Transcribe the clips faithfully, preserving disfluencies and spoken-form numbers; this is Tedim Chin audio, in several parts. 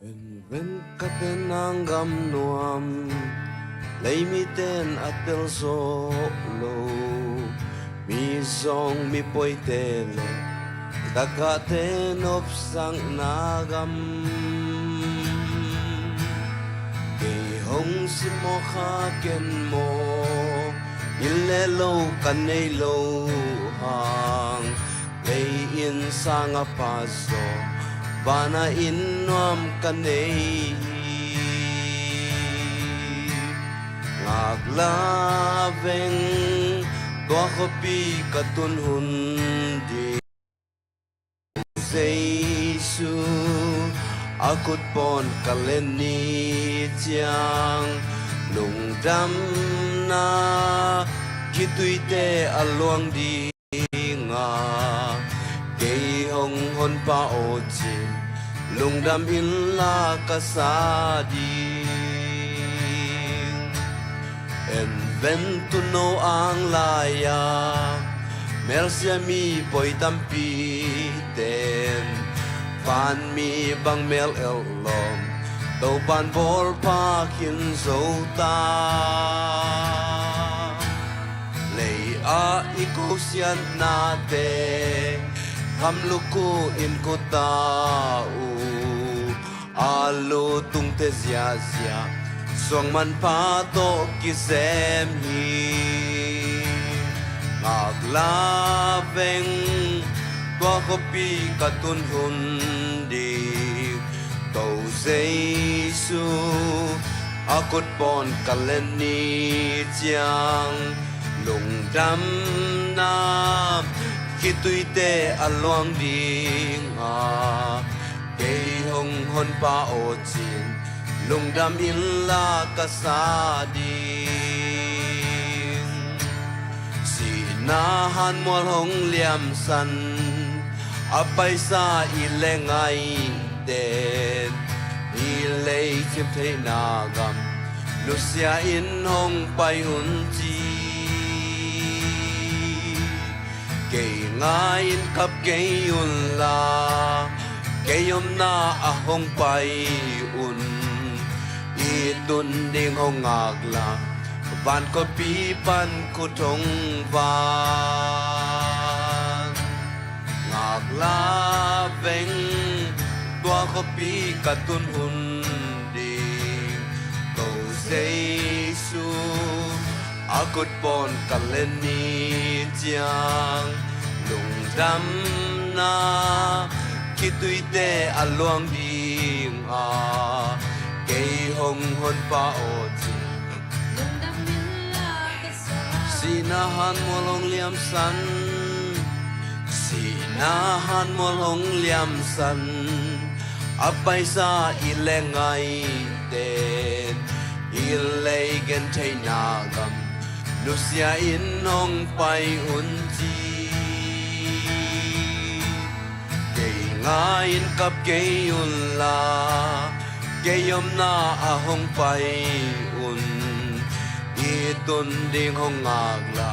En ven ka ten ang gam nuam, leimite in a tel zawh lo, mi zong mi pawite le takahte nopsakna gam. Kei hong simmawh kha ken maw, inn le lo ka nei lo hang, lei inn sang a pha zaw, vana inn nuam ka nei hi. Ngakla veng, tua khuapi ka tun hun ding. Jesu a khut pawn ka len ni ciang, lungdamna khituite a luang ding a, kei hong honpa aw cin, lungdam inla ka sa ding. En ven tuuno ang lai-a melsia mi pawi tampi ten, vanmi bang mel elh lawm, Topan bawlpha khin zo ta. Lei-ah i kosiatnate, khamluk uh in kut ta uh, a lutungte ziahziah suang manpha tawh kisem hi. Ngakla veng, tua khuapi ka tun hun ding. Ko Jesu a khut pawn ka len ni ciang, lungdamna khituite a luang ding a, kei hong honpa aw cin, lungdam inla ka sa ding. Sihna hanmual hong liamsan a paisa i le ngaite, i lei cimtheihna gam nusia in hong pai un ci. Kei ngai in kap kei unla, Kei omna ah hong pai un, i tun ding hong ngak la, van khuapi pan khut hong van. Ngak la veng, tua khuapi ka tun hun ding. Ko Jesu a khut pawn ka len ni ciang, lungdamna khituite a luang ding a, kei hong honpa aw ci. Sihna hanmual hong liamsan, sihna hanmual hong liamsan, a paisa i le ngaite, i lei gentheihna gam nusia in hong pai un ci. Kei ngai in kap kei un la, kei omna ah hong pai un, i tun ding hong ngak la,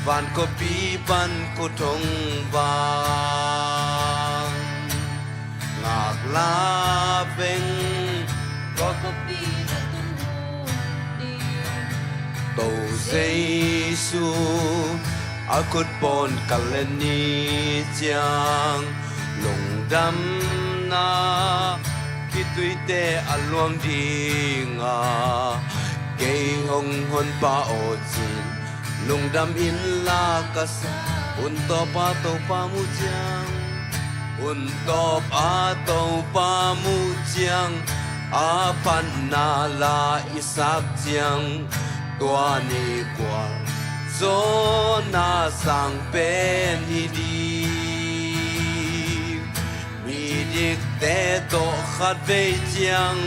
van khuapi pan khut hong van. Ngak la veng, tua khuapi ka tun hun ding. Ko Jesu a khut pawn ka len ni ciang, lungdamna khituite a luang ding a, kei hong honpa aw ci-in, lungdam in la ka sa. Hun tawp a Topa muh ciang, hun tawp a Topa muh ciang, a phatna la i sak ciang, tua ni gual zawhna sang pen hi ding. Midikte tawh khat vei ciang,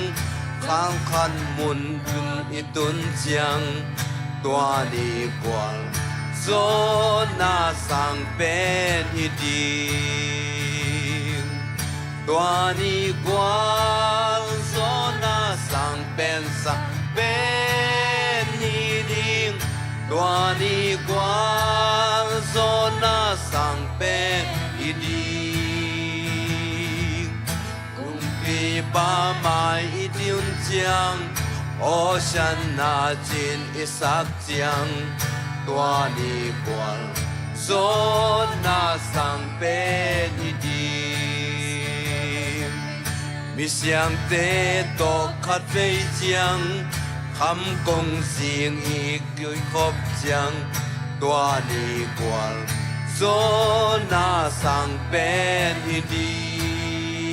khang khat mun tung i tun ciang, tua ni gual zawhna sang pen hi ding. Tua ni gual zawhna sang pen, sang pen hi ding. Tua ni gual zawhna sang pen hi ding. Kumpipa mai i tun ciang, Hosanna ci-in i sak ciang, tua ni gual zawhna sang pen hi ding. Misiangte tawh khat vei ciang, kham kong zing i zuih khop ciang, tua ni gual zawhna sang pen hi ding.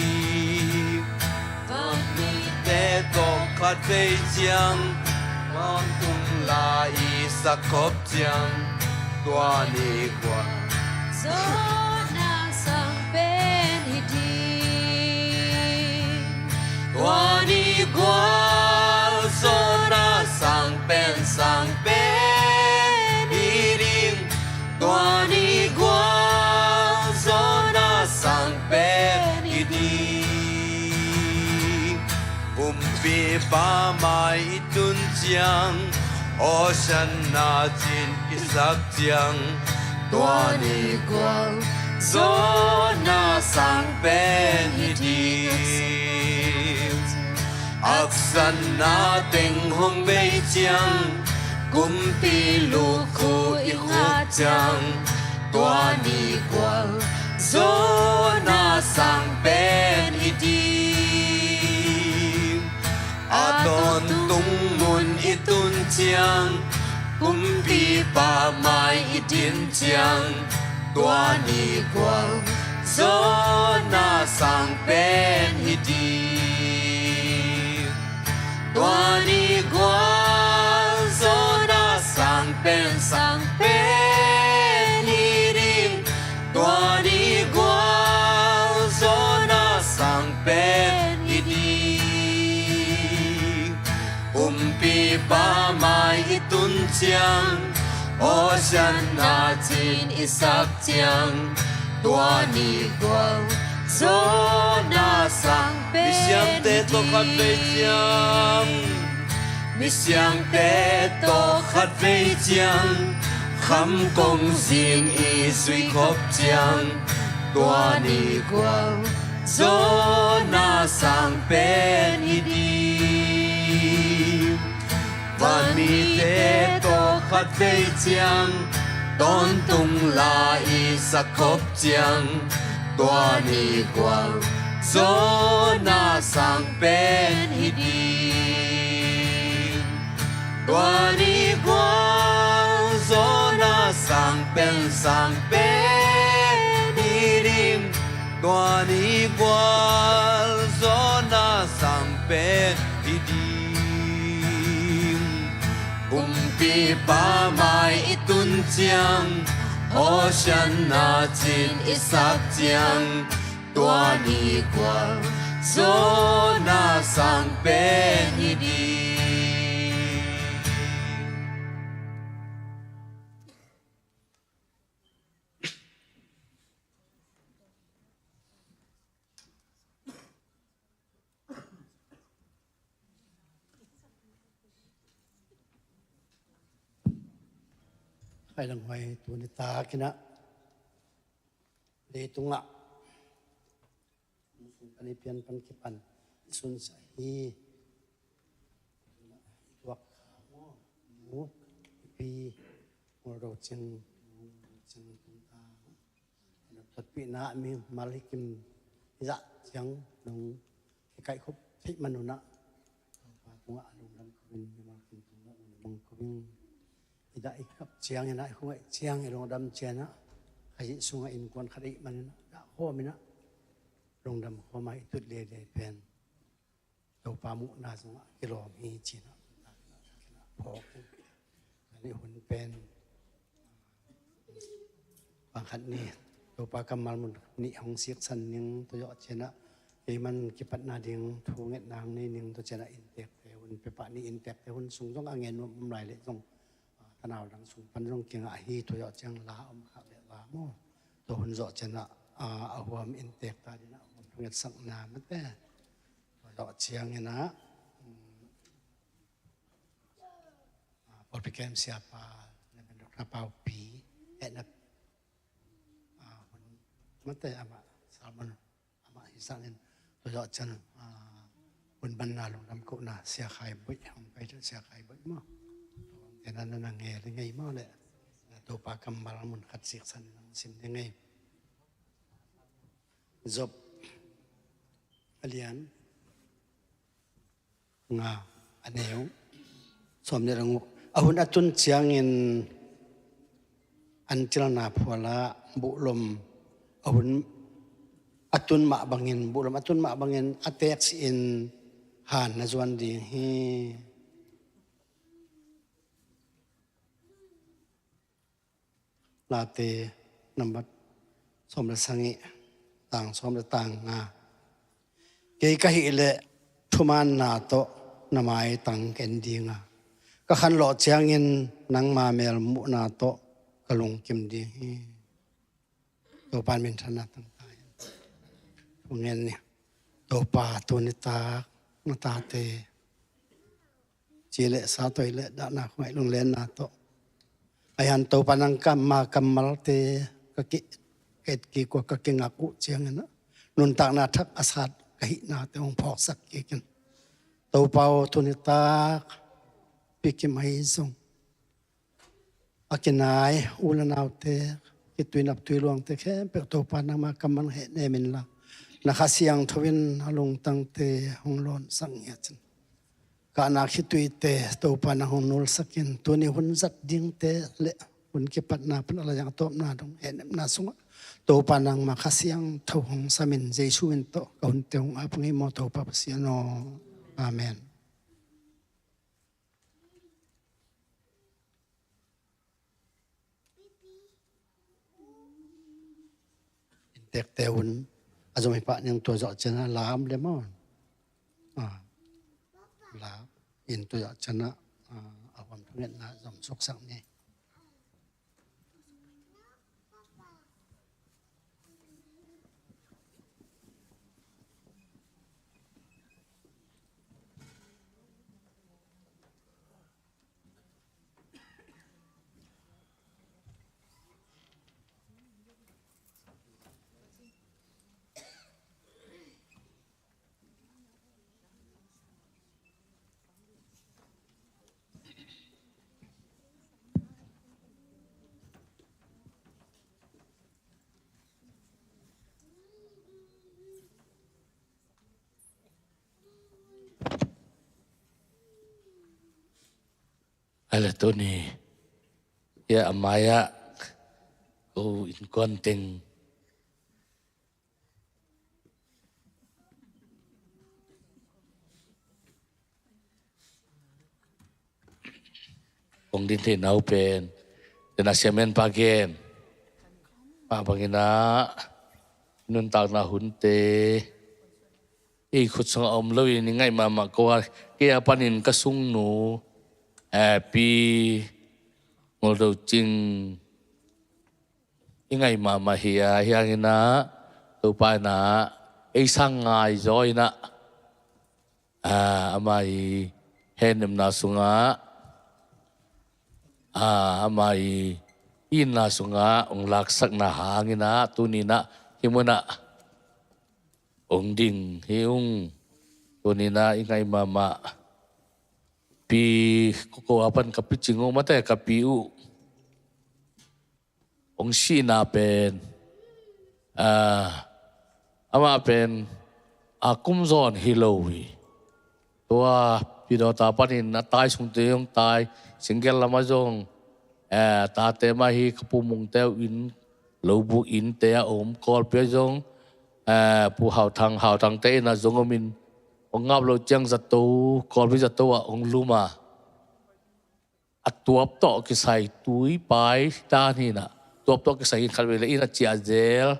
Vanmite tawh khat vei ciang, vantung la i sak khop ciang, tua ni gual zawhna sang pen hi ding. Tua ni gual zawhna sang pen, sang pen hi ding. Tua ni gual zawhna sang pen hi ding. Kumpipa mai i tun ciang, Hosanna ci-in i sak ciang, tua ni gual zawhna sang pen hi ding. Haksatna teng hong vei ciang, kumpi lukhu i khuk ciang, tua ni gual zawhna sang pen hi ding. A tawntung mun i tun ciang, kumpipa mai i din ciang, tua ni gual zawhna sang pen hi ding. Tua ni gual zawhna sang pen, sang pen hi ding. Tua ni gual zawhna sang pen hi ding. Kumpipa mai i tun ciang, Hosanna ci-in i sak ciang, tua ni gual zawhna sang pen hi ding. Misiangte tawh khat vei ciang, misiangte tawh khat vei ciang, kham kong zing i zuih khop ciang, tua ni gual Jonah sang pen hi ding. Vanmite tawh khatvei ciang, tawntung la i sakkhop ciang, tua ni gual Jonah sang pen hi ding. Tua ni gual Jonah sang pen, sang pen hi ding. Tua ni gual Jonah sang pen hi ding. Kumpipa mai i tun ciang, Hosianna cin i sak ciang, tua ni gual Jonah sang pen hi ding. Hai lang huai, tuni takin ah leitungah, pan i pian pan kipan i sunsa hi. I tuak kha maw, nu, i pi, maw, ro cing, ro cing tung ta. Patpihna mi mal hi kim i zah ciang nong kikaih khop theih man un ah, Topa tungah a lungdam ko in, mimal kim tungah lungdam ko in. I dah i kap ciang in ah, i khong ngaih ciang, i lungdam ciang ah, Kha Jesuh sungah innkuan khat i hih man in ah, dah khawm in ah, lungdam khawm a i tut lele pen Topa muhna sungah kilawm hi ci-in ah, phawk in. Kan i hun pen bang khat ni, Topa kammal mun nih hong siksan ning, tua zawh ciang ah keiman kipatna ding thu ngetna hong nei ning, tua ciang ah inntekte hun, pepah ni inntekte hun sung zong a ngen nuam om lai leh zong, ah, tanau dang sung pan zong kingah hi, tua zawh ciang la om khak leh la maw. Tua hun zawh ciang ah, ah, a huam inntek ta ding ah a huam thu ngetsakna mate. Tua zawh ciang in ah, um, ah, pawlpi kem siapa, Reverend Doctor Paupi, eh, na, ah, hun mate amah, sermon amah hi sang in, tua zawh ciang, ah, hun manna lungdam kohna Sia Khai Boih, hong pai tua Sia Khai Boih maw. Tua hong tena na na ngel ngei maw leh, na Topa kammal mun khat siksan in hong sim ding ei. Job a lian nga, a neu sawm le ruk. A hun a tun ciangin an cilna phualah buhlom, a hun a tun mah bangin, buhlom a tun mah bangin a teeksi in han na zuan ding hi. Late nambat sawm le sagih, tang sawm le tang nga. Kei ka hih leh thumaanna tawh na maitang ka en ding a, ka khanlawh ciangin nangma melmuhna tawh ka lungkim ding hi. Topa in minthanna tangta in thungen ni. Topa, tuni tak na tate ci leh sa toi leh dahna khong ngaih lunglenna tawh, a hian Topa nangma kammalte ka ki, ka et kik uh, ka kingak uh ciangin ah, nuntakna thak a sat ka hihnate hong phawksak kik in. Topa aw, tuni tak Pi Kim ahi zong, a kinai u le naute, kituinap tuiluangte khempeuh Topa nangma kammal hehnem inla, na Kha Siangtho in a lungtangte hong lawnsak ngiat in. Kahna khituite Topa nang hong nulsak in, tuni hun zat dingte le hun kipatna pan a la yang a tawpna dong hehnemna sungah Topa nangma Kha Siangtho hong sam in, Jesu min tawh ka hunte hong ap ngei maw Topa Pasian aw. Amen. Inntekte hun a zom hi pah ning, tua zawh ciangin a lam le maw. Ah, la in tua zawh ciangin a, ah, a huam thungetna zom suksak ni. Ele tuni, ia a mai-ah ko innkuan teng kong din theihna uh pen, tena siamen pa gen mah bangin ah nuntakna hunte i khut sungah om loin i ngaih mahmah ko a, kei a panin ka sungnu, eh, Pi Ngol Do Cing i ngaih mahmah hi a, hi hangin ah Topa in ah ei sang ngai zaw in ah, ah, ama i hehnepna sungah, ah, ama i itna sungah hong laksakna hangin ah tuni in ah hih munah hong ding hi ung. Tuni in ah i ngaih mahmah Pi, ko ko a pan ka Pi Cing uh mate, ka Pi uh hong sihna pen, ah, amah pen a kum zawn hi lo hi. Tua Pi Dawta panin a tai sungte hong tai, Singkil lamah zong, eh, tate mah hi, ka Pu Mungte uh inn, Lobuk innte a om, Kawlpi ah zong, eh, Pu Hau Thang, Hau Thangte inn ah zong om in, hong ngap loh ciang zato, Kawlpi zato ah hong lum a, a tuap tawh kisai tui pai dan hi in ah, tuap tawh kisai in khat vei le in a ciah zel.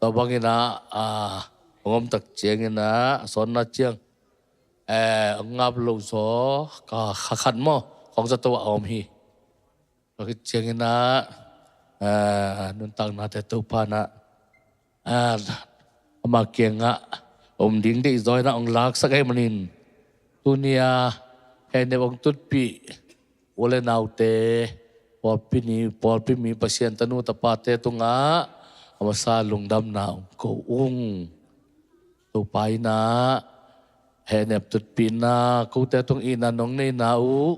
Tua bangin ah, ah, hong om tak ciangin ah, a sawnna ciang, eh, hong ngap loh zaw, ka kha khat maw, kong zato ah a om hi. Tua khit ciangin ah, ah, nuntaknate Topa in ah, ah, ama kiangah om ding deih zaw in ah hong laksak ahih manin, tuni a hehnep hong tutpih u le naute, pawlpi ni, pawlpi mi, Pasian tanu tapate tungah a masa lungdamna hong ko ung. Topa in ah hehnep tutpihna, kote tung itna nong neihna uh,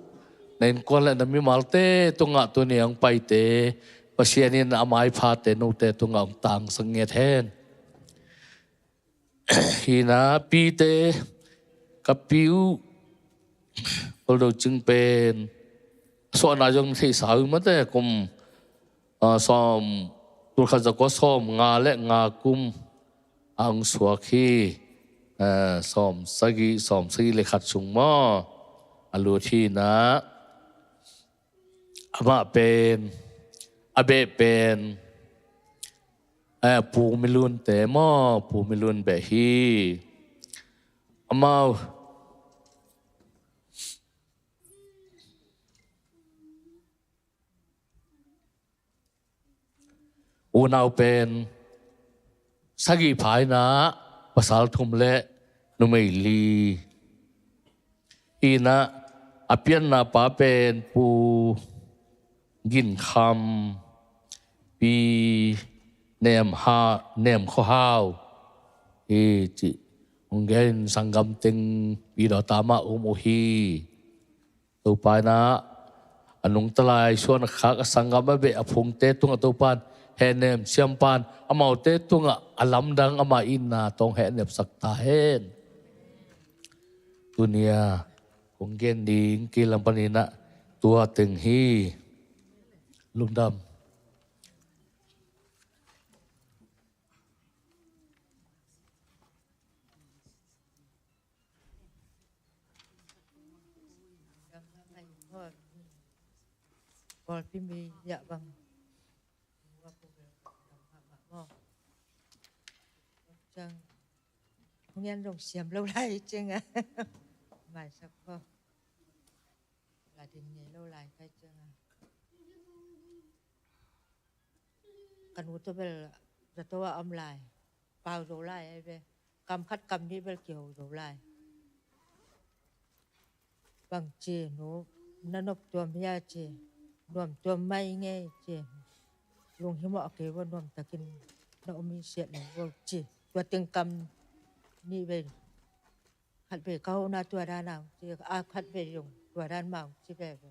na innkuan le na mimalte tungah tuni a hong paite, Pasian in a maiphate note tungah hong tangsak ngiat hen. Hi in ah Pite, ka Pi uh, Ngol Do Cing pen, suahna zong theihsa uh mate, kum, ah, sawm, tulkhat zakua sawmnga le nga kum a hong suak hi. Eh, sawmsagih, sawmsagih le khat sung maw, a lut hi in ah, amah pen, a beh pen, eh, Pu Milunte maw, Pu Milun beh hi. Amau unau pen sagih pha in ah, pasal thum le numei li. Hi in ah, a pianna pa pen Pu Gin Kham, Pi Nem Ha, Nem Khua Hau hi ci. Hong gen in sanggam teng Pi Dawta mah um uh hi. Topa in ah, a nungta lai suan a khak a sanggam a beh a phungte tungah Topa in hehnem siam pan, amaute tungah a lamdang ama itna tawh hehnem sak ta hen. Tuni a kong gen ding kilam panin ah tua teng hi. Lungdam. Kawlpi mi yah bang. Ciang hong yan dong siam lo lai ciang a. Maisak ko. La din ngei lo lai kai ciang a. Ka nu tawh bel zato a om lai. Pau zo lai ai ve. Kam khat kam nih bel kiho zo lai. Bang ci nu, na nop tuam hia ci. Nuam tuam mai ngei ci. Lunghimawh kei vo, nuam takin na om i siat na vo ci. Tua teng kam nih vei. Khat vei ka hona tua dan a ong ci, a khat vei zong tua dan mah ong ci veve.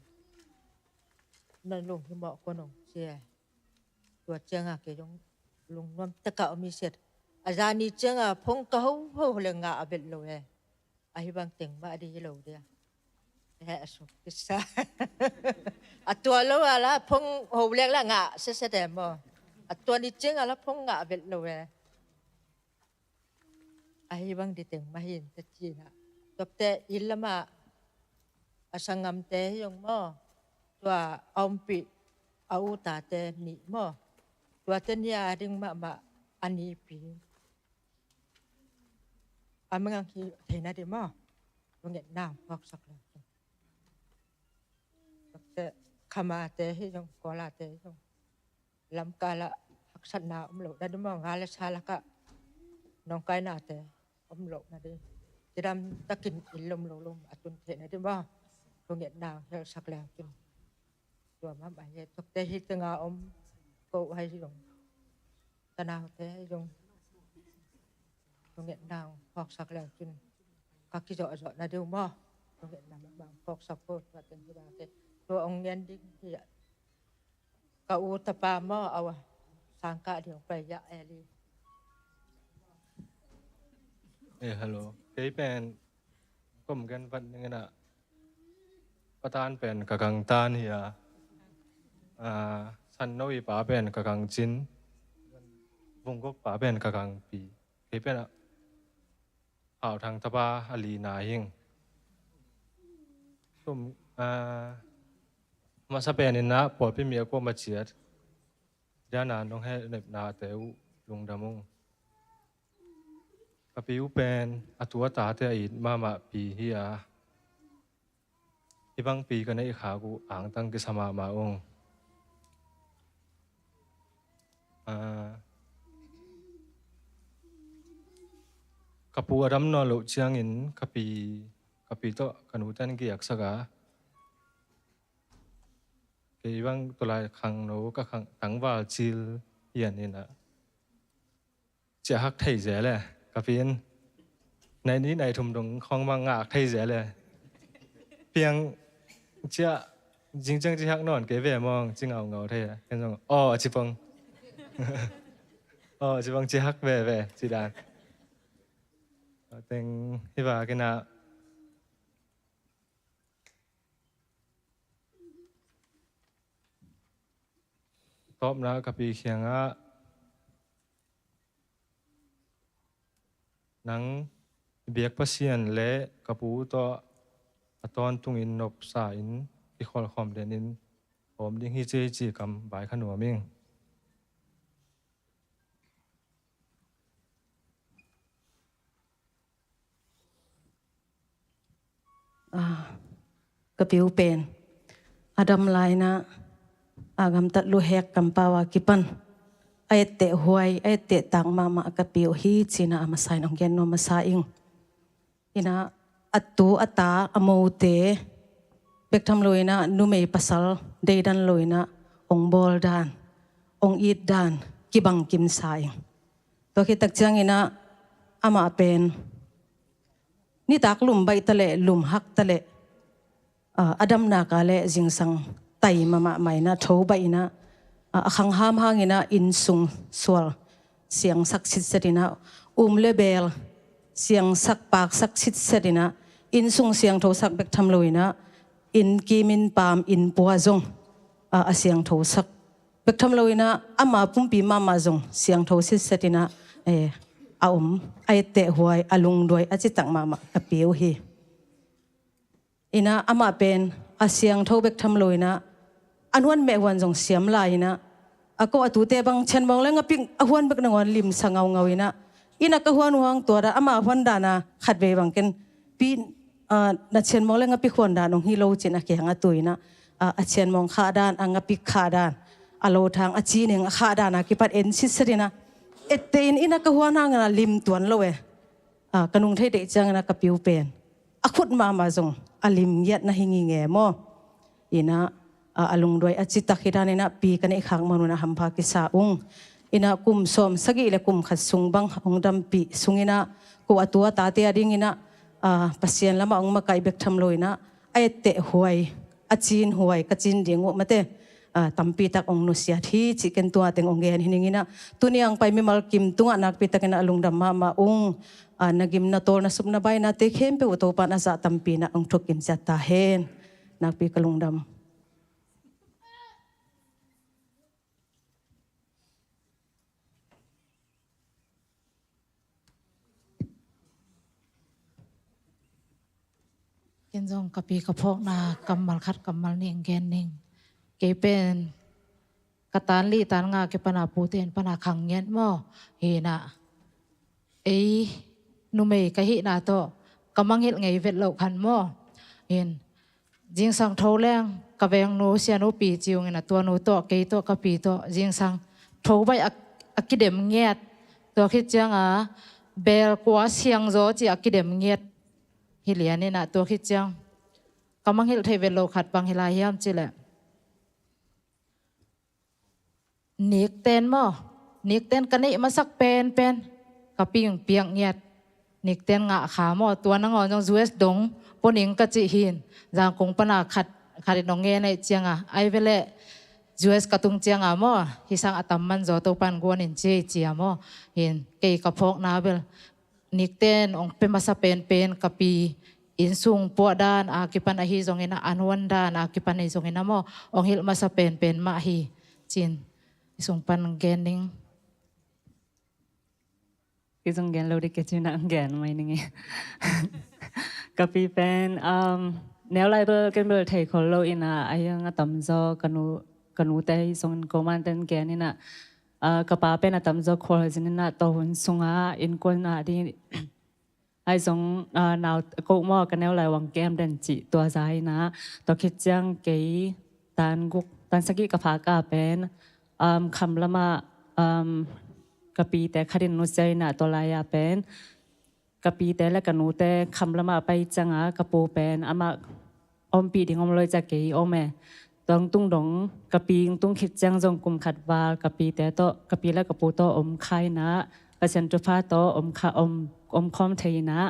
Na lunghimawh ko nong ci. Tua ciang a kei zong lungnuam taka om i siat. A zani ciang a phong ka ho ho le nga a belh lo e. Ahi bang teng mah a di hi lo dia. He, a suk kisa. A tua lo a la phong ho lek la ngah sese de maw. A tua ni cing a la phong ngah vet lo e. Ahi bang di teng mah hi in te ci na. Tuate inn lamah a sanggamte hi zong maw. Tua a ompih a u tate nih maw. Tuate nih a ding mahmah a nipi. A mangang hi thei na di maw. Lunget nang phawksak leng. Tuate khamate hi zong, kawlate hi zong. Lamkal ah haksatna om lo na di maw, nga le sa lakah nawngkainate om lo na di. Cidam takin inn lom lo lom a tun thei na di maw. Lunget nang helsak leng cin. Tua mahmah hi, tuate hi tenga om ko hai zong. Tanaute hai zong. Lunget nang phawksak leng cin. Ka kizawhzawh na di uh maw. Lunget nang mahmah phawksak ko, tua teng hi bang te. Tua ong ngen ding hi a. Ka u tapa maw, awa, sangkah ding pai ya, Eli. Eh, hello. Kei pen kom gen vat ning ina. Patan pen ka gang tan hi a. Ah, San Noi pa pen ka gang cin. Vunggok pa pen ka gang pi. Kei pen a Hau Thang tapa a li na hing. Tum, ah, masa pen ina pawlpi mi a kuama ciat. Dana nong he nepna te uh lungdam ung. Ka pi uh pen a tu a tate a it mahmah pi hi a. Hibang pi ka neih khak uh angtang kisa mahmah ung. Ah, ka pu a dam nawn loh ciangin ka pi, ka pi tawh ka nu ten giaksak a. Kei bang tulai khangno ka khang tangval cil hian ina. Ciah hak thei zel e, ka pi in. Nai ni nai thum dong khawng mang ngak thei zel e. Piang ciah jingciang ci hak nawn kei ve mawng ci ngaungau thei e. Ken zong aw a ci pong. Aw a ci pong ci hak veve ci dan. Teng hi va kina. Tawpna ka pi khiangah nang biak Pasian le ka pu tawh a tawntungin nopsa in kikholhkhawm denin hawm ding hi ci hi ci kam bai kha nuam ing. Ah, ka piu pen a dam laina a gamtat luhek kampau a kipan a etteh huai, a etteh tak mahmah ka piu hi cina a masa in hong gen nuam masa ing. Ina a tu a ta a mote bek tham lo ina numei pasal deidan lo ina hong bawl dan, hong it dan kibang kimsa ing. Tua khit tak ciang ina amah pen nitak lum baih ta leh, lum hak ta leh, a, a damnak a leh zingsang tai mahmah ina tho baih ina, a, a khangham hang ina innsung sual siangsak sitset ina, um le bel siangsak paksak sitset ina, innsung siangthosak bek tham lo ina, inn kim inn pam inn pua zong, a, a siangthosak bek tham lo ina, ama pumpi mahmah zong siangtho sitset ina, eh, a om, a etteh huai, a lungduai a citak mahmah ka piu hi. Ina amah pen a siangtho bek tham lo ina, a nuan meh huan zong siam lai ina, a ko a tute bang Chin Maung le Ngapik a huan bek nangawn limsa ngaungau ina, ina ka huan huang tua da ama huan dana khatvei bang ken pi, ah, na Chin Maung le Ngapik huan dan hong hi lo cin a kiang a tu ina, ah, a Chin Maung khah dan, a Ngapik khah dan, a lo thang, a cining a khah dan a kipat en sitset ina, etteh in ina ka huan hang ina lim tuan lo e. Ah, ka nung thei deih ciang ina ka piu pen a khut mahmah zong a lim ngiat na hi ngi nge maw? Ina, a, a lungduai a citak hi dan ina pi ka neih khak man una hampha kisa ung. Ina kum sawm sagih le kum khat sung bang hong dampih sung ina ko a tu a tate a ding ina, a, Pasian lama hong makaih bek tham lo ina a etteh huai, a cin huai, ka cin ding uh mate, ah, tampi tak hong nusiat hi cih ken tua teng hong gen hi ning in ah, tuni a hong pai mimal kim tungah nakpi takin ah lungdam mahmah ung. Ah, na gim na tawl na sup na bainate khempeuh uh Topa'n a zah tampi in ah hong thukkik ciat ta hen. Nakpi ka lungdam. Ken zong ka pi ka phawkna kammal khat kammal nih hong gen ning. Kei pen ka tan li tan nga kipan a pute in pan a khang ngiat maw. Hi in ah ei numei ka hihna tawh ka mangngilh ngei vet loh khan maw. Hi in zingsang tho leng ka vengnu sianu pi ci ung in ah tua nu tawh kei tawh ka pi tawh zingsang tho baih a, a kidem ngiat. Tua khit ciang a bel kua siang zaw ci a kidem ngiat. Hi lian in ah tua khit ciang ka mangngilh theih vet loh khat bang hi lai hiam cih leh nikten maw, nikten ka neih masak penpen ka pi hong piak ngiat. Nikten ngah kha maw, tua nangawn zong U S dong pua ning ka cih hi in, Zangkong pan a khat, khat in hong ngen ahih ciang a, ai ve leh U S ka tung ciang a maw, hi sang a tam man zaw Topa'n guan in ci hi ci a maw. Hi in kei ka phawkna bel nikten hong pia masa penpen ka pi innsung puah dan a kipan ahi zongin ah, an huan dan a kipan ahi zongin ah maw, hong hilh masa penpen mah hi ci in i sung pan gen ning. Kei zong gen lo ding, kei ci in ah gen mai ning e. Ka pi pen, um, neu lai bel ken bel thei khol lo in ah, a hiang a tamzaw ka nu, ka nute hi zongin ko man ten gen in ah, ah, ka pa pen a tamzaw Khualzin in ah, tua hun sungah innkuan ah ding ahi zong, ah, nau ko maw, ka neu lai uang kem den cih tua za in ah, tua khit ciang kei tan guk tan sagih ka phak a pen, um, kham lamah, um, ka pite khat in nusia in ah, tua lai a pen ka pite le ka nute kham lamah pai ciang a, ka pu pen amah ompih ding om lo, i ca kei om e. Tua hong tung dong ka pi hong tung khit ciang zong kum khat val ka pite tawh, ka pi le ka pu tawh om kha in ah, Pasian thupha tawh om kha, om, om khawm thei in ah,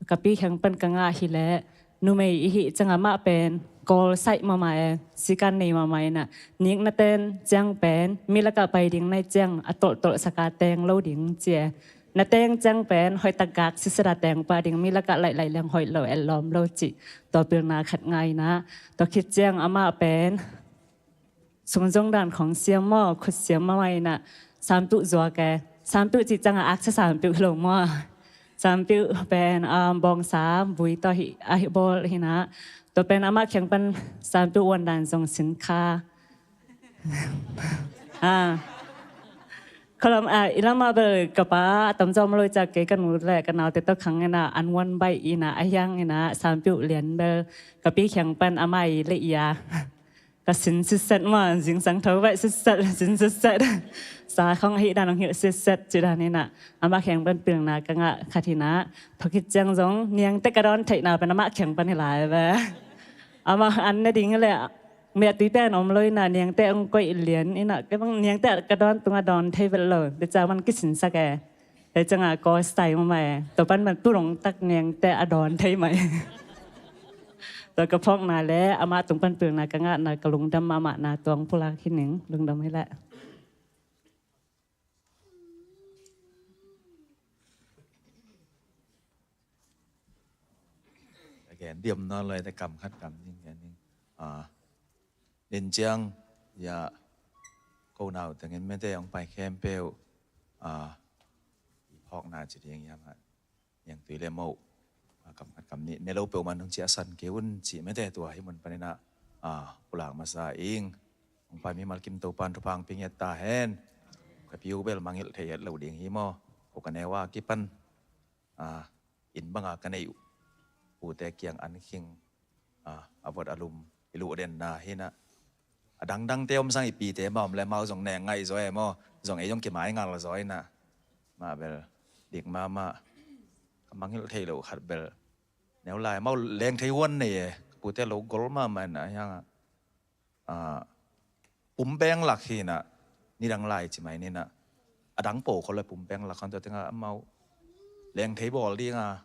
ka pi kiang pan ka ngah hi leh, numei i hih ciang a mah pen Kawl saih mahmah e, sikan nei mahmah in ah, nikna ten ciang pen mi lakah pai ding na hih ciang a tolhtolh sak a teng lo ding ci e. Na teng ciang pen hoih tak gak sitset a teng pah ding, mi lakah laih laih leng hoih lo, et lawm lo cih tua pilna khat ngah in ah, tua khit ciang amah pen sum zong dan khawng siam maw, khut siam mahmah in ah, sampiuh zuak e. Sampiuh cih ciang a aksia sampiuh hi lo maw. Sampiuh pen, um, bawngsa vui tawh hi, a hi bawl hi in ah, tua pen amah kiang pan sampiuh uan dan zong sin kha. Ah. Khalam, ah, i lamah bel ka pa a tamzaw om lo, i ca kei ka nu le ka naute tawh khang in ah, an uan baih in ah, a hiang in ah, sampiuh lian bel ka pi kiang pan amah i leh i a, ka sin sitset maw, zingsang tho baih sitset, sin sitset. Sa khawng a hih dan hong hilh sitset cih dan in ah, amah kiang pan pilna ka ngah khat hi in ah, tua khit ciang zong niangte ka dawn theihna pen amah kiang pan hi lai ve. Amah an ne ding leh meh tui pen om lo in ah, niangte hong koih lian in ah, kei bang niangte ka dawn tungah dawn thei vet lo, tua ciang man kisinsak e. Tua ciang a Kawl style mahmah e. Tua pan man tu dong tak niangte a dawn thei mah e. Tua ka phawkna le amah tung pan pilna ka ngahna, ka lungdam mahmahna tua hong pulak hi ning. Lungdam hi leh. Again, diam nawn lo e, te kam khat kam ning, again ning. Ah, nin ciang, ya, ko nau tengin mete hong pai khempeuh, ah, i phawkna ci ding hiam, ah, niangtui le moh, ah, kam khat kam nih ne lo peuhmah nong ci a san kei un ci mete, tua hih mun panin ah, ah, pulak masa ing. Hong pai mimal kim Topa'n thupha hong pia ngiat ta hen. Ka pi uh bel mangngilh thei het lo ding hi maw. Ko ka neu a kipan, ah, inn bang a ka neih uh, pute kiang an khing, ah, a vot a lum i luh denna hi in ah, a dangdangte om sang i pite mah om leh amau zong neng ngaih zaw e maw, zong ei zong kimai ngal zaw in ah, mah bel dik mahmah. Ka mangngilh thei loh khat bel, neu lai amau leng thei huan nei e, ka pute lo gol mahmah in ah, hiang ah, ah, pumpeng lak hi in ah, nidang lai ci mai ni in ah, a dang po khol le pumpeng lak khon, tua teng ah amau leng thei bawl ding a,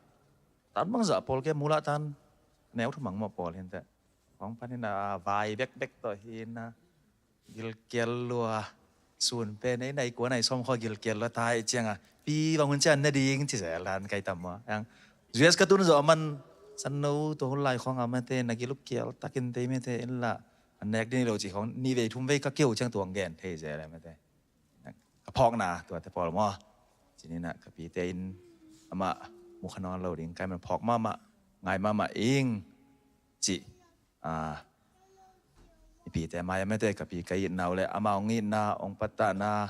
tan bangzah pawl ke, mulah tan neu thamang mah pawl hi in teh, khong pan in ah, vai bekbek tawh hi in ah, gilkial lua, sun pen ei nai kua nai sawm khua gilkial lua ta ih cianga pi bang hun cian na ding ci zel dan kai tam maw. Ang U S ka tun zawh a man sanno tua hun lai khawng a mate na gilkial takin tei mate in la an nek ding lo ci khawng ni vei thum vei ka keu ciang tuang gen thei zel a mate. Ka phawkna tuate pawl maw. Cininah ka pite in amah mukha nawn lo ding kai man phawk mahmah ngai mahmah ing cih. Ah, mipite mai a mete ka pi ka itna uh le amau ngitna ong pattahna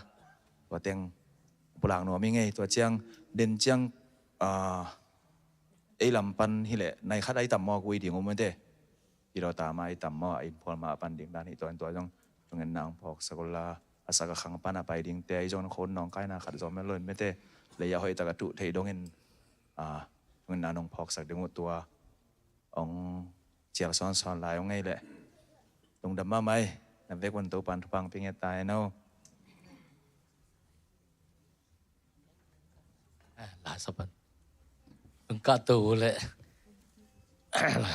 tua teng pulak nuam i ngei tua ciang den ciang, ah, ei lam pan hileh nai khat ai tam maw kui ding uh mete. Pilota ma ai tam maw a inphual ma a pan ding dan hi tua in tua zong tungin na ong phawksak uh la a sak a khang pan a pai dingte ai zong khon nawng kaina khat zawm mel lo in mete. Lei a hoih tak a tuh theih dongin, ah, tungin na nong phawksak ding uh tua ong cial sawnsawn lai ong ngei leh lungdam mahmah ei. Na vek un Topan thupha ong pia nget ta hen aw. Eh, la sapan ong kah to uh leh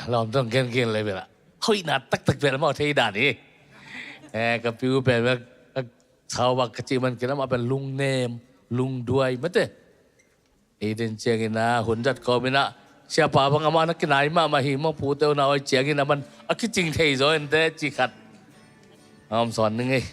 lawm tong gen gen leh bel a hoihna taktak bel amau thei dan hi. Eh, ka piu pen bel ka sau bak ka cih man kinam a pen lungnem lungduai mate. Ei den ciangin a hun zat kawmin a siapa bang amah na kinai mahmah hi maw pute uh na oi ciangin a man a kicing thei zaw ente ci khat a om sawn ning ei.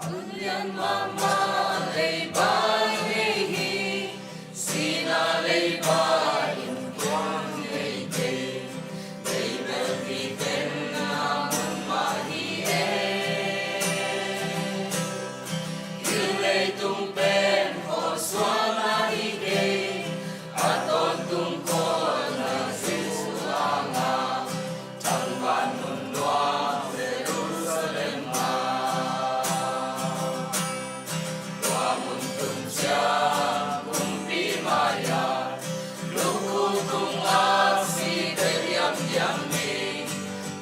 An lian mahmah leiba ngei hi, sihna leiba in tuang ngei kei. Leibel hi tenna mun mah hi e. Thil leitung pen khawl suak mah hi kei. A tawntung khawlna Jesu hanga tangval mun nuam Jerusalem ah. Tua mun tun ciang kumpi mai-ah lukhu tungah site diamdiam ding,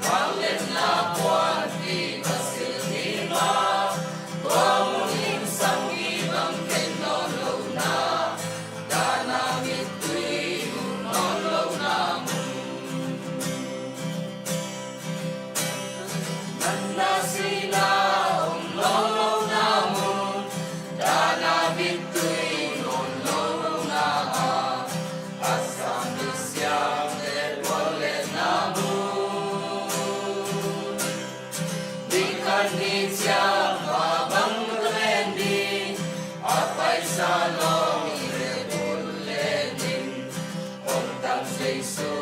vangliatna puanpi ka silh ding a, tua mun in sanggi bang khen nawn lohna, dahna mittui nun nawn lohna mun. Natna sihna om nawn lohna mun, dahna mittui nawn nawn lohna ah, a sang misiangte tualletna mun. Ni khat ni ciang va bang ka len ding, a paisa lawng i le tul len in, hong tang Jesu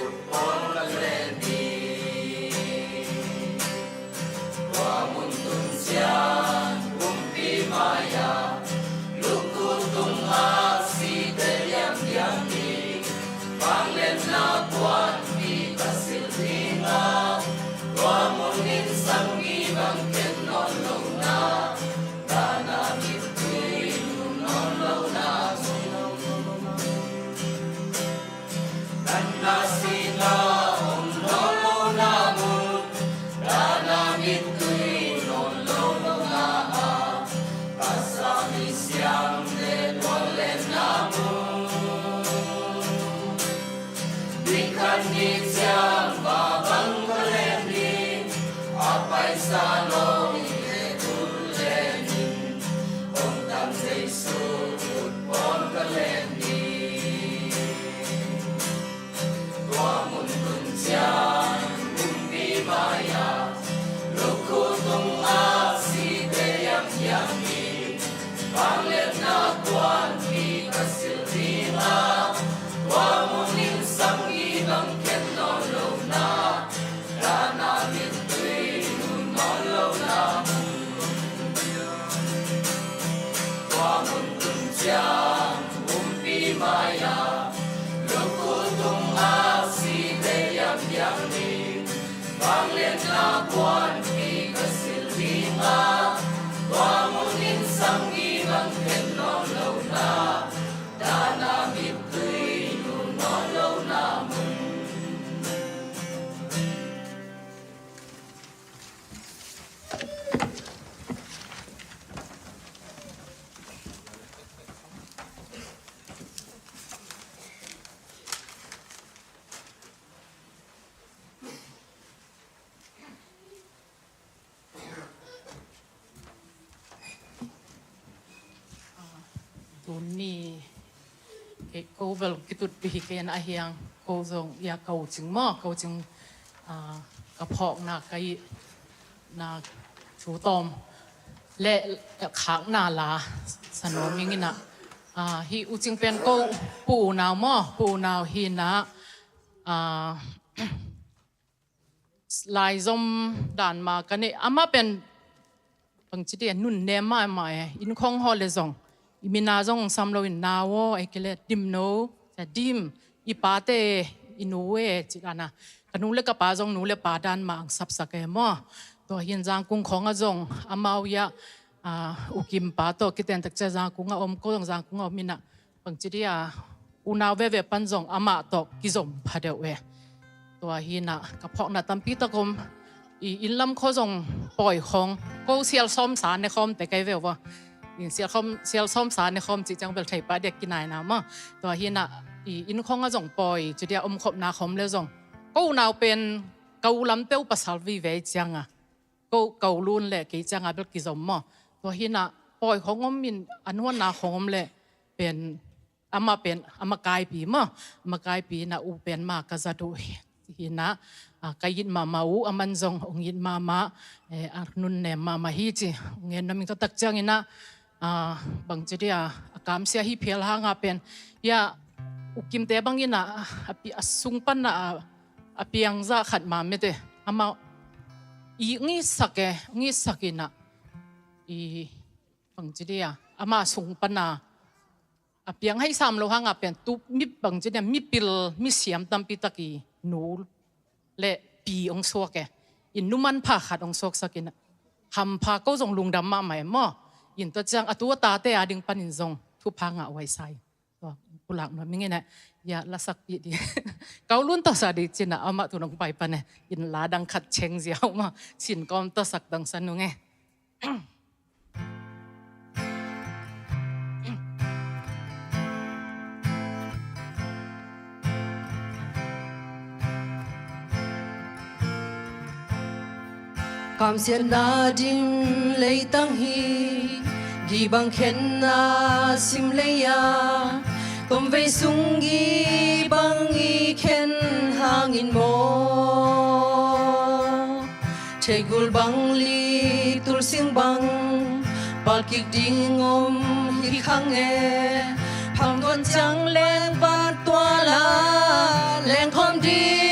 ut pawn ka len ding. Tua mun tun ciang kumpi mai-ah lukhu tungah site diamdiam ding, vangliatna puanpi ka silh ding a, tua mun in sanggi bang khen nawn lohna, dahna mittui nun nawn lohna mun. Natna sihna om nawn lohna mun, dahna mittui nawn lohna ah, a sang misiangte tualletna mun. Ni khat ni ciang va bang ka len ding, a paisa lawng i le tul len in, hong tang Jesu ut pawn ka len ding. Tua mun tun ciang kumpi mai-ah lukhu tungah site diamdiam ding, vangliatna puanpi ka silh ding a, tua mun in sanggi bang khen nawn lohna, dahna mittui nun nawn Vanglian tla puanpi ka silh ding a, tua mun in sang i bang khen nawn lo na, dahna mittui nu nawn lo na mun. Tuni kei ko bel kitutpih hi kei na, a hiang ko zong ia, ko cing maw, ko cing, ah, ka phawkna, ka i na thu tawm le khakna la sa nuam ing ina, ah, hi u cing pen ko Pu U Nau maw, Pu U Nau hi na, ah, laizom dan ma ka nei, amah pen bangci dia nunnem mahmah e, innkhong haw le zong i mina zong sam lo in, nau aw, ei ke le Dimno, Sia Dim, i pate, i nu e, ci dan a, ka nu le ka pa zong nu le pa dan ma ang sapsak e maw. Tua hin Zangkung khawng ah zong amau ia, ah, U Kim pa tawh kiten tak cia Zangkung ah om, ko zong Zangkung ah om ina, bangci dia unau veve pan zong amah tawh kizom pha deuh e. Tua hi na ka phawkna tampi tak om. I inn lam khaw zong pawi khawng, ko sial sawm sa ne khawm te kai veu va. In sial khawm, sial sawm sa ne khawm ci ciang bel thei pa dek kinai na maw. Tua hi na i inn khawng ah zong pawi ci dia om khopna khawm le zong, ko unau pen ka u lam peuh pasal vivei ciang a, ko, ko lun le kei ciang a bel kizom maw. Tua hi na pawi khawng om in, a nuanna khawng om le pen, amah pen, amah kaipi maw, amah kaipi na u pen ma ka zat uh hi na, ah, ka it mahmah uh, aman zong ong it mahmah, eh, a nunnem mahmah hi ci ong ngen nuam ing. Tua tak ciang ina, ah, bangci dia, a kamsia hi phial hang a pen, ia U Kim te bang ina, a pi, a sung pan na, a, a piang za khat ma mete, amah i ngisak e, ngisak ina, i bangci dia, amah sung pan na a piang hai sam lo hang a pen, tu mi bangci dia, mipil, misiam tampi tak i nu le pi ong suak e. In nu manpha khat ong suaksak ina, hampha, ko zong lungdam mahmah e maw. In tua ciang a tu a tate a ding pan in zong thupha ngah huai sa hi. Tua pulak nuam ing ina, ia lasakpih di. Ko lun tawh sa di ci na, amah tu nong pai pan e. In la dang khat ceng ziau maw, sin kawm tawh sak dang sa nung e. Kamsiatna dim leitang hi, gibang khenna sim lei-a, tomvei sung gibang i khen hangin maw. Theigul bang li tulsing bang palkik ding om hi khang e. Phang tuan ciang leng pan tuala leng khawm ding.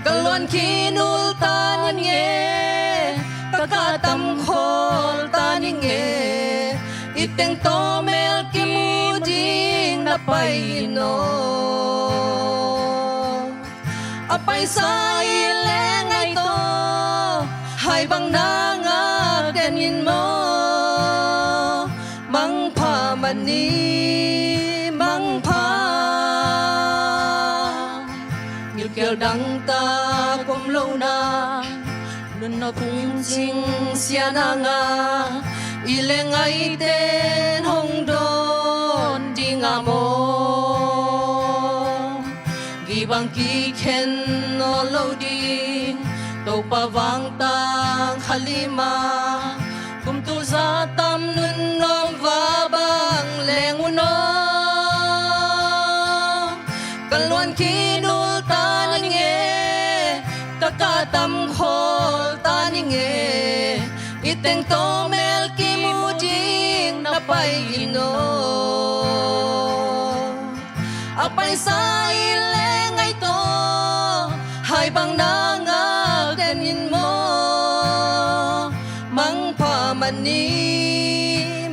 Ka luan khin ul ta ning e, ka kah tam khawl ta ning e. I teng tawh mel kimu ding na pai in aw. A paisa i leng ai tawh, hai bang na ngak den in maw. Mangpha man ni, mangpha. Ngilkial dangtak om lo na, nunno phungcing sia nanga, i leng ai ten hong dawn ding a maw. Gibang kikhen nawn lo ding, Topa vangtang khalima. Kum tul za tam nunnom va bang leng un aw. Ka luan khin ul ta ning e, ka kah tam khawl ta ning e. I teng tawh mel kimu ding na pai in aw. A paisa i leng ai tawh, hai bang na ngak den in maw. Mangpha man ni,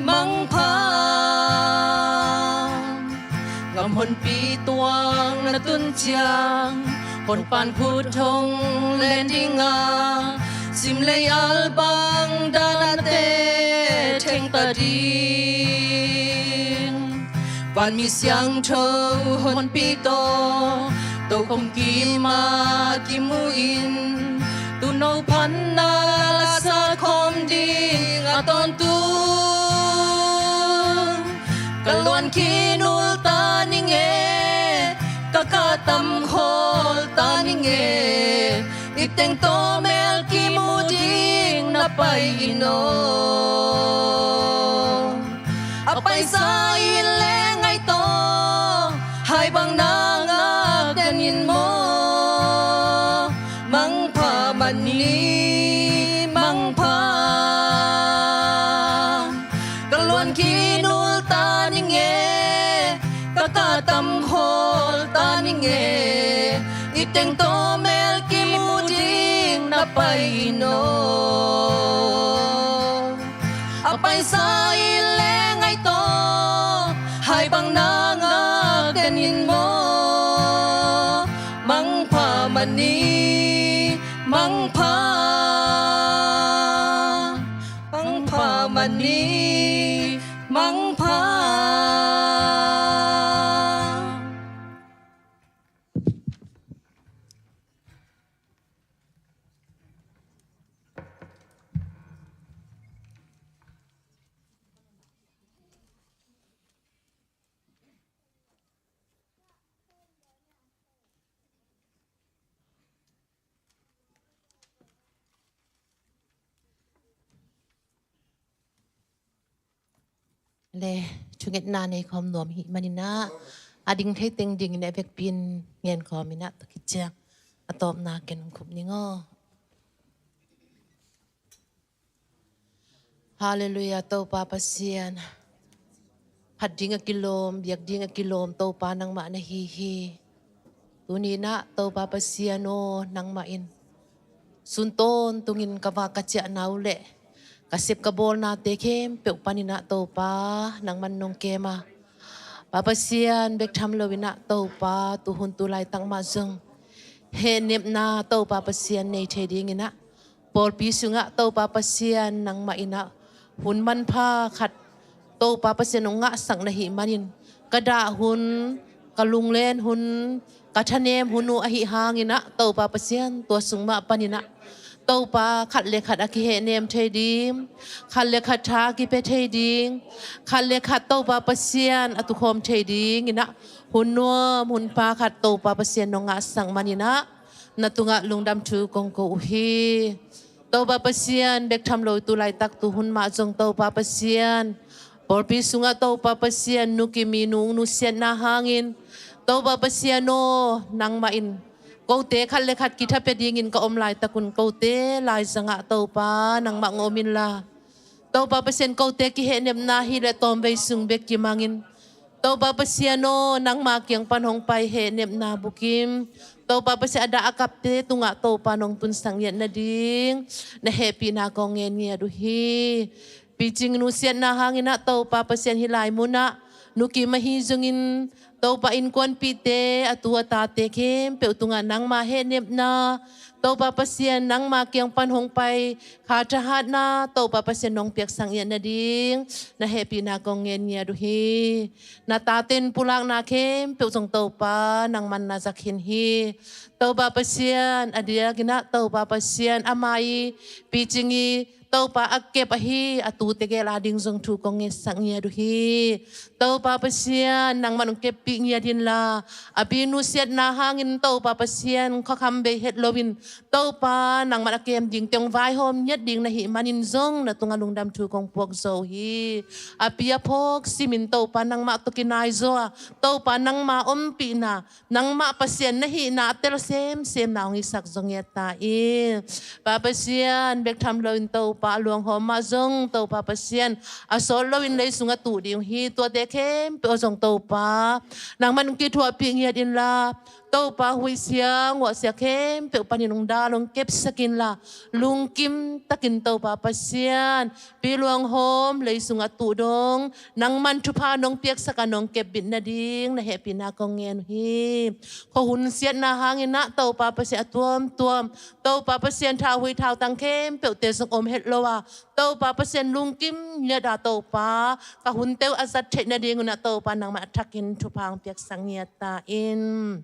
mangpha. Gam honpi tuang na tun ciang, Honpan khut hong len ding a, simlei al bang dan a te thengta ding. Vanmi siangtho honpi tawh tokhom kim a kimu in, tuuno phatna lasak khawm ding a tawntung. Ka luan khin ulta ning e, ka kahtam khawlta ning e, i teng tawh mel kimu ding na pai in aw. A paisa in leng ai tawh, hai bang na ngak den in maw. Mangpha mani, mangpha. Ka luan khin ulta ning e, ka kahtam khawlta ning e, i teng tawh mel kimu ding na pai in aw. A paisa in leng ai tawh, hai bang na ngak den in maw. Mangpha mani, mangpha. Mangpha mani, mangpha. Le, thungetna nei khawm nuam hi maninah, a ding thei teng dingin a vekpi in ngen khawm inah, tua khit ciang a tawpna ken hong khup ning aw. Halleluiah, Topa Pasian. Phat ding a kilawm, biak ding a kilawm, Topa nangmah na hi hi. Tuni inah, Topa Pasian aw, nangmah in sun tawntungin ka vak ka ciahna uh le ka sep ka bawlnate khempeuh paninah, Topa nangman nong kem a. Pa Pasian, bek tham lo inah, Topa tuhun tu laitak mah zong hehnepna, Topa Pasian nei thei dinginah, pawlpi sungah Topa Pasian nangmah inah hun manpha khat Topa Pasian hong ngahsak na hih manin, ka dah hun, ka lunglen hun, ka thanem hun uh ahi hanginah, Topa Pasian tua sung mah paninah, Topa khat le khat a kihehnem thei ding, khat le khat tha a kipia thei ding, khat le khat Topa Pasian a tukhawm thei dinginah, hun nuam hun pha khat Topa Pasian nong ngahsak maninah, na tungah lungdam thu kong ko uh hi. Topa Pasian, bek tham lo tu laitak tuhun mah zong Topa Pasian, pawlpi sungah Topa Pasian, Nu Kim i nung nusiatna hangin, Topa Pasian aw, nangmah in kote khat le khat kitha pia dingin ka om laitakun, kote laizangah Topa nangmah hong om inla, Topa Pasian, kote kihehnepna hi le tawmvei sung bek kimangin, Topa Pasian aw, nangma kiang pan hong pai hehnepna bukim, Topa Pasian, a dah a kapte tungah Topa nong tunsak ngiat nading na hehpihna kong ngen ngiat uh hi. Picing nusiatna hanginah, Topa Pasian, hih lai munah Nu Kim ahi zongin, Topa innkuanpihte, a tu a tate khempeuh tungah nangma hehnepna, Topa Pasian, nangma kiang pan hong pai kha thahatna, Topa Pasian, nong piaksak ngiat nading na hehpihna kong ngen ngiat uh hi. Na taten pulakna khempeuh zong Topa nangman na za khin hi. Topa Pasian, a diakinah, Topa Pasian, ama i, Picing i, Topa a kep ahi a tute gel a ding zong thu kong ngetsak ngiat uh hi. Topa Pasian, nangman hong keppih ngiat inla, a pi nusiatna hangin, Topa Pasian, khuakham bei het loin, Topa nangman a kem dingte hong vaihawm ngiat ding na hih manin zong na tungah lungdam thu kong puak zo uh hi. A pi a phawk simin, Topa nangmah tawh kinai zaw a, Topa nangma ompihna, nangmah Pasian na hihna a tel semsemna hong hisak zong ngiat ta in. Pa Pasian, bek tham loin, Topa a luanghawm mah zong, Topa Pasian, a sawt loin lei sungah tuh ding uh hi. Tuate khempeuh zong, Topa nangman hong kithuahpih ngiat inla, Topa huih sia, nguah sia khempeuh panin hong dal, hong kepsak inla, lungkim takin Topa Pasian, Pi Luang Hawm lei sungah tuh dong, nangman thupha nong piaksak a nong kepbit nading na hehpihna kong ngen uh hi. Khuahun siatna hangin ah Topa Pasian a tuamtuam, Topa Pasian thau huih thau tang khempeuhte zong om het lo a, Topa Pasian lungkim ngiat a Topa, ka hunte uh a zat theih nadingun ah Topa nangmah a thakin thupha hong piaksak ngiat ta in.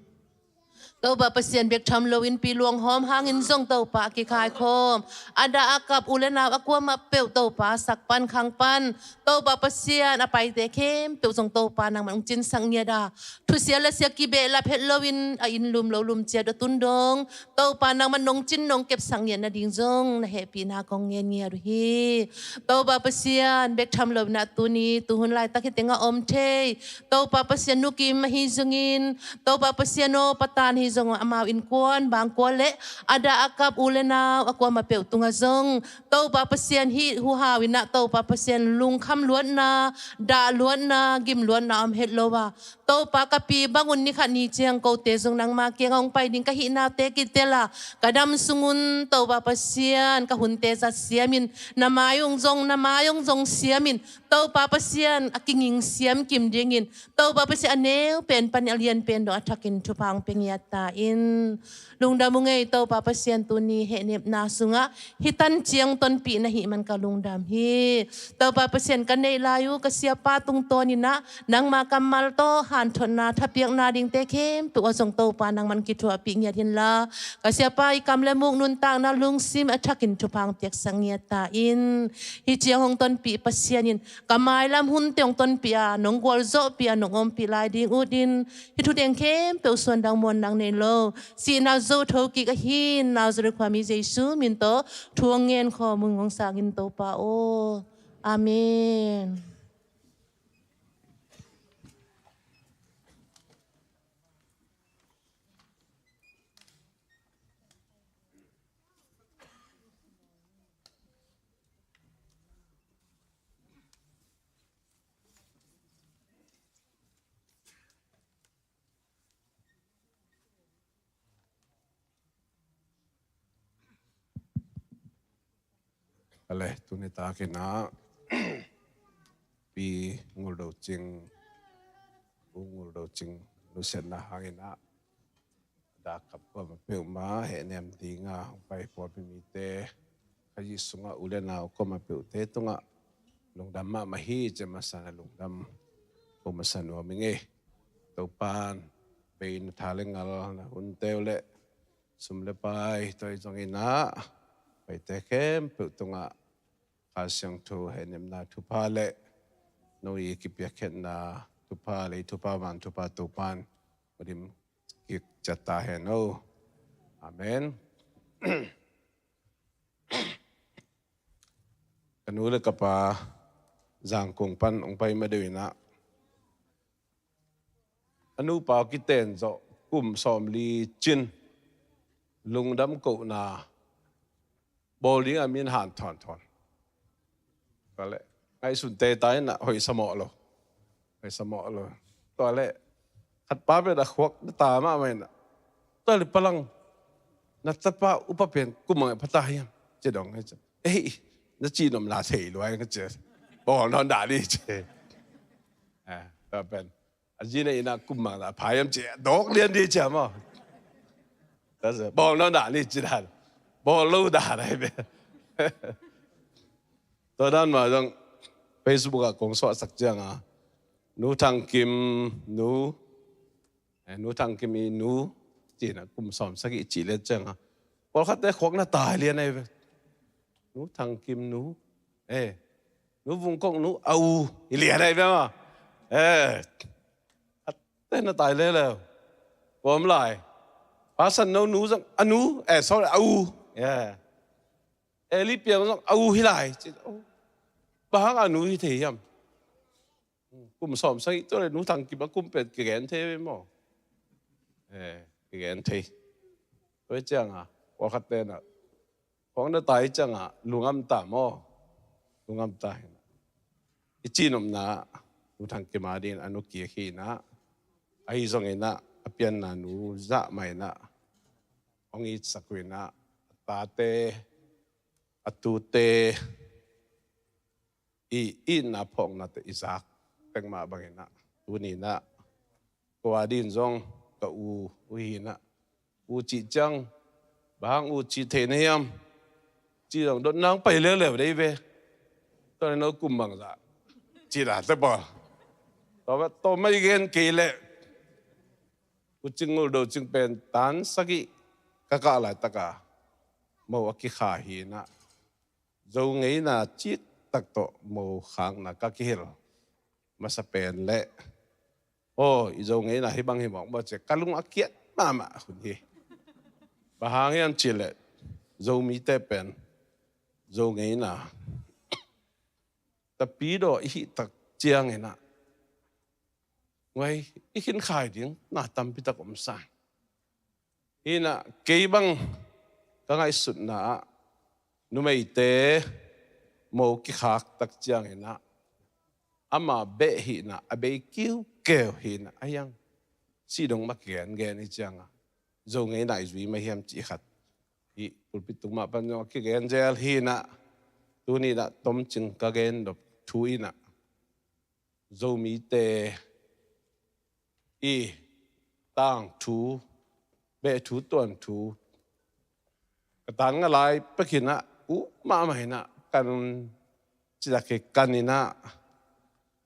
Topa Pasian bek tham loin Pi Luang Hawm hangin zong Topa a kikaikhawm, a dah a kap u le nau a kuamah peuh Topa sak pan khang pan, Topa Pasian a paite khempeuh zong Topa nangmah hong cinsak ngiat a, thusia lasia kibehlap het loin a inn lum lo lum ciat a tun dong, Topa nangmah nong cin nong kepsak ngiat nading zong na hehpihna kong ngen ngiat uh hi. Topa Pasian bek tham loin ah tuni tuhun laitak hi tengah om thei, Topa Pasian nukim ahi zongin, Topa Pasian aw patan ahi zong amau innkuan bangkua le a dah a kap u le nau a kuamah peuh tungah zong, Topa Pasian hih huhau in ah Topa Pasian lungkham luatna, dah luatna, gim luatna om het lo a, Topa ka pi bangun ni khat ni ciang kote zong nangma kiangah hong pai ding ka hihna te kitel a, ka dam sungun Topa Pasian ka hunte zat siamin, na mai hong zong, na mai hong zong siamin, Topa Pasian a kinging siam kim dingin, Topa Pasian a neu pen pan a lian pen dong a thakin thupha hong pia ngiat ta in. Lungdam uh ngei Topa Pasian, tuni hehnepna sungah hih tan ciang tonpih na hih man ka lungdam hi. Topa Pasian ka neih lai uh ka siapa tungtawn in ah nangma kammal tawh hanthotna thapiakna dingte khempeuh ah zong Topa nangman kithuahpih ngiat inla, ka siapa i kam le muk nuntakna lungsim a thakin thupha hong piaksak ngiat ta in. Hih ciang hong tonpih Pasian in ka mailam hunte hong tonpih a, nong gualzawhpih a, nong ompih lai ding ut in, hih thuteng khempeuh suandang muan nang nei lo, sihna zo thokik ahi Nazareth khuami Jesu min tawh thu hong ngen khawm ung, hong sang in Topa aw. Amen. Ale, tuni takin ah Pi Ngul Do Cing, U Ngul Do Cing nusiatna hangin ah dah kap kuamah peuhmah hehnem dinga hong pai pawlpi mite, Kha Jesu sungah u le nau kuamah peuhte tungah lungdam mahmah hi ci-a masa na lungdam ko masa nuam ing ei. Topan bei na tha le ngal na hunte uh le sum le pai toi zongin ah paite khempeuh tungah Kha Siangtho hehnemna thupha le no i kipiakkhiatna thupha le i thupha van thupha Topan mudim kik ciat ta hen o. Amen. Ka nu le ka pa Zangkong pan hong pai ma deuh in ah a nupa kiten zawh kum sawmli cin lungdam kohna bawl dingah min han thawnthawn. Tua leh ngaihsun tei ta in ah hoih samawh lo. Hoih samawh lo. Tua leh khat pa pen a khuak na ta mahmah in ah, tua leh palang na tapa upa pen kum bang a pha ta hiam ci dong. Ei, na cihnopna thei lua ing ci. Bawl nawn dah ni ci. Eh, tua pen a zi na in ah kum bang a pha hiam ci dawk lian di ci maw. Bawl nawn dah ni ci dan. Bawl lo dah na hi pen. Tua dan mah zong Facebook ah kong suahsak ciangin Nu Thang Kim nu, eh, Nu Thang Kim i nu ci-in ah kum sawmsagih cih lian ciangin pawlkhatte khuak na tai lian ahi ve. Nu Thang Kim nu, eh, Nu Vung Kok nu a u hi lian ahi ve maw. Eh, khatte na tai lian leh kua om lai. Pa San No nu zong a nu, eh, sorry, a u. Eh, Eli Piang zong a u hi lai. Bang hang a nu hi thei hiam? Kum sawmsagih tua leh Nu Thang Kim a kum pen kigen thei ve maw. Eh, kigen thei. Tua ciangin pawlkhatte na khuak na tai ciangin lungam ta maw. Lungam ta hi in ah i cihnopna Nu Thang Kim a dingin a nu kik hi in ah, ahi zongin ah a pianna nu zah mah in ah hong itsak uh in ah, a tate, a tute i itna phawknate i zak tek mah bangin ah, tuni in ah ko a din zong ka u uh hi in ah, u cih ciang, bang hang u cih thei na hiam, cih zong dot nang pai leuleu dei ve. Tua no kum bangzah cih dah te pawl. Tua mah i gen kei leh, U Cing Ngul Do Cing pen tan sagih ka kah laitaka mo a kikha hi in ah, Zo ngeina ciktak tawh mo khakna ka kihel masa pen leh, aw, i Zo ngeina hih bang hi mawk maw ci-a ka lung a kiat mahmah hun hi. Bang hang hiam cih leh, Zomite pen Zo ngeina tapidaw i hih tak ciangin ah, ngai, i khinkhai ding na tampi tak om sa. Hi in ah, kei bang ka ngaihsutna ah, numeite mo kikhak tak ciangin ah, ama beh hihna a bei kiukeu hi in ah, a hiang si dong mah kigen gen hi ciang a, Zo ngeina i zui mah hiam cih khat, hih pulpit tung mah pan zong a kigen zel hi in ah, tuni in ah tomcing ka gen nop thu in ah, Zomite i tangthu, behthu tuanthu ka tan nga lai pek in ah, uh mahmah in ah, kan citak hi kan in ah,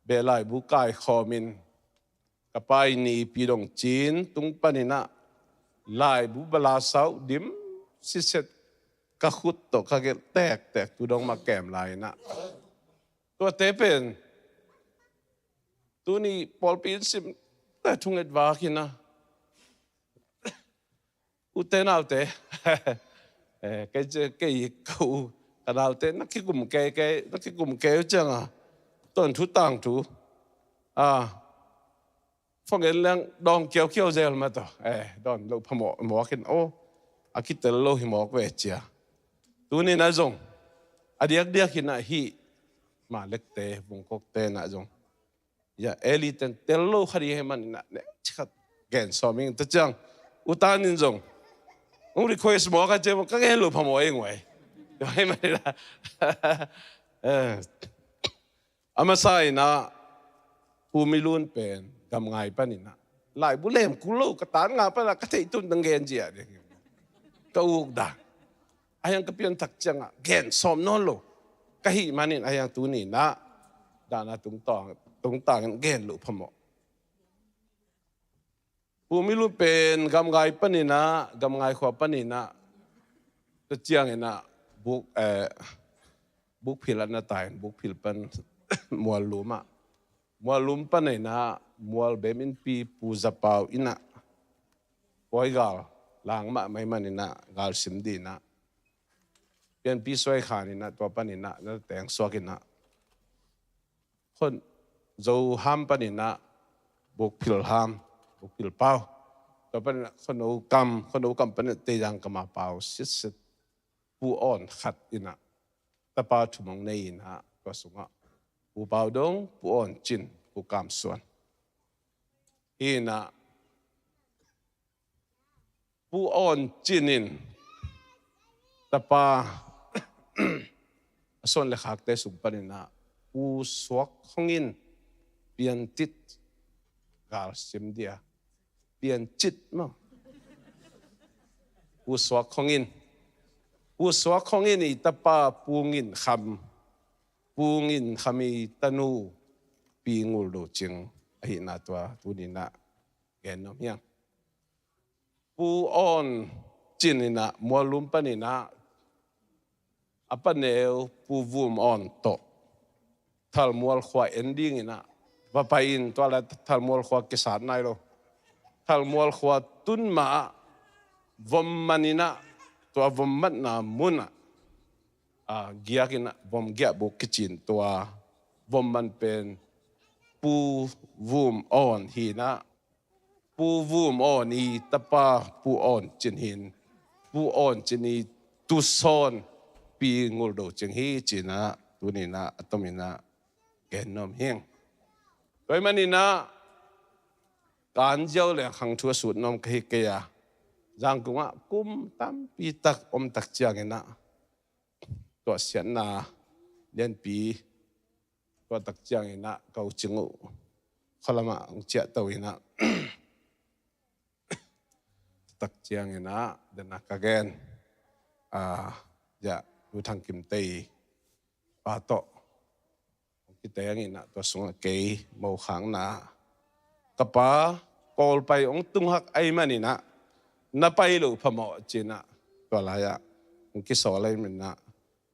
behlaibu kaikhawm in, ka pa i nipi dong cin tung pan in ah, laibu bala sau dim siset, ka khut tawh ka gelh tektek tu dong mah kem lai in ah, tuate pen tuni pawlpi in sim le thunget vak hi in ah, ute naute, eh, kei ci-, kei ka u, ka naute na kikum kei, kei na kikum kei uh ciang a, tuanthu tangthu, ah, phone gen leng dawng kiaukiau zel mah tawh, eh, dawn loh phamawh mawk in, aw, a kitel lo hi mawk ve ci-a. Tuni in ah zong a diakdiak in ah, hih Malekte, Vungkokte in ah zong, ya, Eli ten tel lo kha ding hi man in ah, neu ci khat gen sawm ing ta ciang, u tan in zong hong request mawk a ci-a, ka gen loh phamawh ing uai. Tua hi man in ah, eh, a masa in ah, Pu Milun pen Gamngai pan in ah, laibu lem kul lo, ka tan nga pan ah ka theih tuamtuam gen zia ding, ka uk dan. A hiang ka pianthak ciang ah gen sawm nawn lo ka hih man in, a hiang tuni in ah dahna tungtang, tungtang in gen loh phamawh. Pu Milun pen Gamngai pan in ah, Gamngai khua pan in ah, tua ciang in ah buk, eh, bukphil ah na tai in, bukphil pan Muallum ah, Muallum pan in ah Mual bem innpi Pu Za Pau in ah, pawi gal lang mahmah hi man in ah, gal sim ding in ah, pianpi suai khan in ah, tua pan in ah na teng suak in ah, Khon Zo ham pan in ah, bukphil ham, bukphil pau. Tua pan in ah Khon No kam, Khon No kam pan in ah Teizang kam a pau sitset, Pu Awn khat in ah tapa thum hong nei in ah, tua sung ah Pu Pau Dong, Pu Awn Cin, Pu Kam Suan. Hi in ah, Pu Awn Cin in tapa a suan le khakte sung pan in ah, Pu Suak Khong In, Piantit, gal sim dia, Piancit maw? Pu Suak Khong In, Pu Suak Khong In i tapa Pu Ngin Kham, Pu Ngin Kham i tanu Pi Ngul Do Cing ahihna tua tuni in ah gen nuam hi ing. Pu Awn Cin in ah Muallum pan in ah, a paneu Pu Vum Awn tawh Thalmual khua en ding in ah va pai in, tua lai Thalmual khua kisat nai lo. Thalmual khua tun ma ah vom man in ah, tua vom matna mun ah, ah, giak in ah, vom giahbuk kicin, tua vom man pen Pu Vum Awn hi in ah, Pu Vum Awn i tapa Pu Awn Cin hi in, Pu Awn Cin i tusawn Pi Ngul Do Cing hi ci in ah tuni in ah a tom in ah gen nuam hi ing. Tua hi man in ah kan ziau leng khangthu a sut nuam ka hi kei a, Zangkung ah kum tampi tak om tak ciangin ah, tuahsiatna lianpi tuah tak ciangin ah ka u Cing uh khualam ah hong ciahto in ah, tak ciangin ah, den a ka gen, ah, ya, Nu Thang Kim Tei pa tawh hong kiteng in ah, tua sungah kei mo khakna, ka pa Kawlpai hong tung hak ahih manin ah, na pai lo phamawh ci-in ah, tua lai-ah hong kisawl ahih manin ah,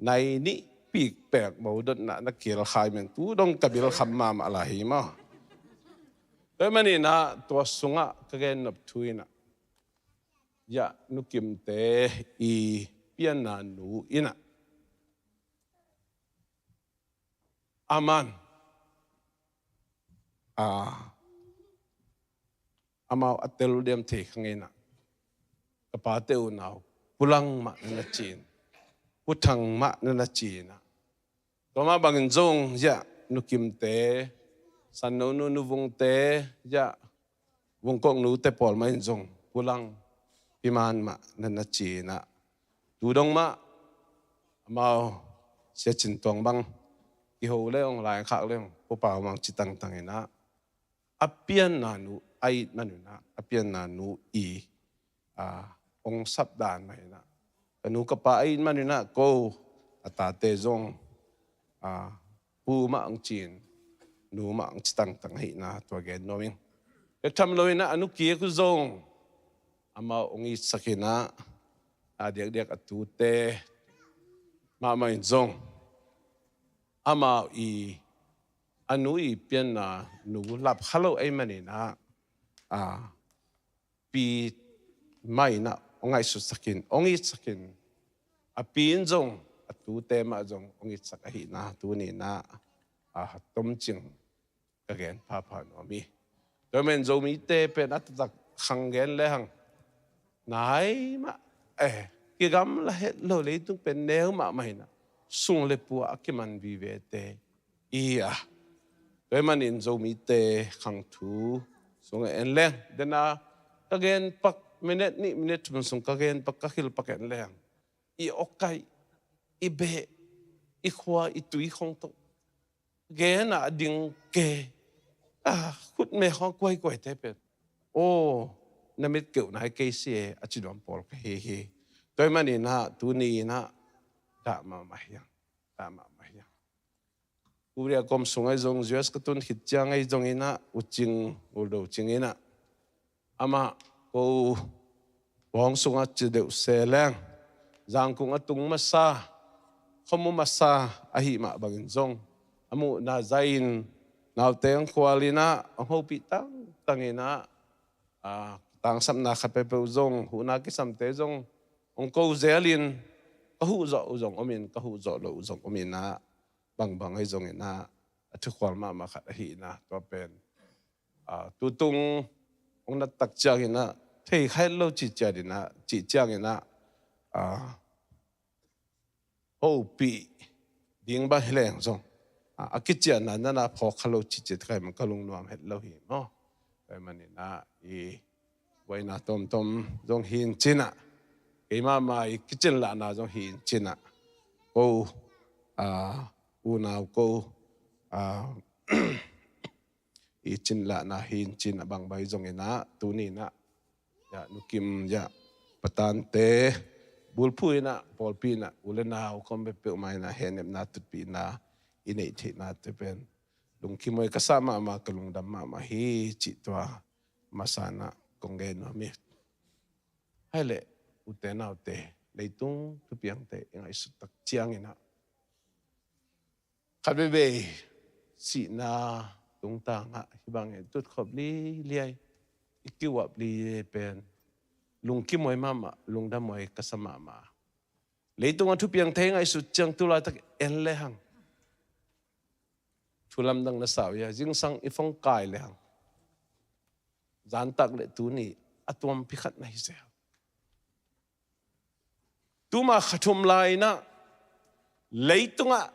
nai nih pikpek mo dotna na kil khai men, tu dong ka bil kham mahmah lai hi maw. Tua ahih manin ah, tua sungah ka gen nop thu in ah, ya, Nu Kimte i pianna nu in ah, aman, a, amau a tel diam thei kha ngei in ah, ka pate unau Pu Lang mah na na ci in, Pu Thang mah na na ci in ah, tua mah bangin zong, ya, Nu Kimte, Sanno nu, Nu Vungte, ya, Vungkok nute pawl mah in zong Pu Lang, Pi Man mah na na ci in ah, tu dong mah amau Sia Cin Tuang bang kiho le hong, lai khak le hong, Pu Pau Mang ci tangtang in ah, a pianna nu a it man un ah, a pianna nu i, a, hong sap dan mah in ah, ka nu ka pa a it man un ah, ko a tate zong, a, pu mah hong ci in, nu mah hong ci tangtang ahihna tua gen nuam ing. Bek tham lo in ah, a nu kik uh zong amau hong itsak in ah, a diakdiak a tute mahmah in zong amau i, a nu i pianna nu lap kha lo ahih manin ah, a, pi mah in ah hong ngaihsutsak in, hong itsak in, a pi in zong a tute mah zong hong itsak ahihna tuni in ah, a, tomcing ka gen phapha nuam hi. Tua ahih manin Zomite pen a taktak khang gen lehang, nai mah, eh, kigamla het lo, leitung pen neu mahmah in ah, sung le pua a kiman vivete i hi a. Tua ahih manin Zomite khangthu sungah en leng, den a ka gen pak, minute nih minute thum sung ka gen pak, ka khil pak en leng, i awkaih, i beh, i khua, i tui khong tawh gen a ding ke, a, khutme khong kuaikuaite pen, aw, na mit keuh nai kei si e, a ci nuam pawl ka hi hi. Tua ahih manin ah, tuni in ah, dah mahmah hi hang, dah mahmah hi hang. Korea kom sung ahi zong, U S ka tun khit ciang ahi zongin ah, U Cing, U Do Cing in ah, amah ko bawng sungah ci deuh se leng, Zangkung a tung masa, khuamu masa ahih mah bangin zong, a muhna zai-in, naute hong khual in ah, hong hopih tangtang in ah, a, tangsapna khat peuhpeuh zong, huhna kisamte zong hong ko zel in, ka huh zawh uh zong om in, ka huh zawh loh uh zong om in ah, bangbang ahi zongin ah, a thukhual mahmah khat ahihna tua pen, a, tutung hong nat tak ciangin ah, thei kha het lo cih ciangin ah, cih ciangin ah, a, hopih ding bang hi leng zong, a, a kicianna na na phawk kha lo cih ciang kha, ka lungnuam het lo hi maw. Tua ahih manin ah, i buaina tomtom zong hi in ci-in ah, keimah mah i kicinlahna zong hi in ci-in ah, ko, a, unau ko, a, i cinlahna hi in ci-in ah, bangbang ahi zongin ah, tuni in ah, ya, Nu Kim, ya, patante bulphuh in ah, pawlpi in ah, u le nau khawm peuhmah in ah, hehnepna tutpihna i neih theihna te pen lungkim huai ka sa mahmah, ka lungdam mahmah hi cih tua masa in ah kong gen nuam hi. Hai leh, ute naute, leitung thupiangte i ngaihsut tak ciangin ah, khat veivei sihna tungtang ah hih bangin tutkhop liliai, i kiuap liliai pen lungkim huai mahmah, lungdam huai ka sa mahmah. Leitung a thupiangte i ngaihsut ciang tu laitak en lehang, thu lamdang na sa uh hia, zingsang i phone kai lehang, zantak le tuni a tuampi khat na hi zel. Tuma kha thum lai-in ah, leitungah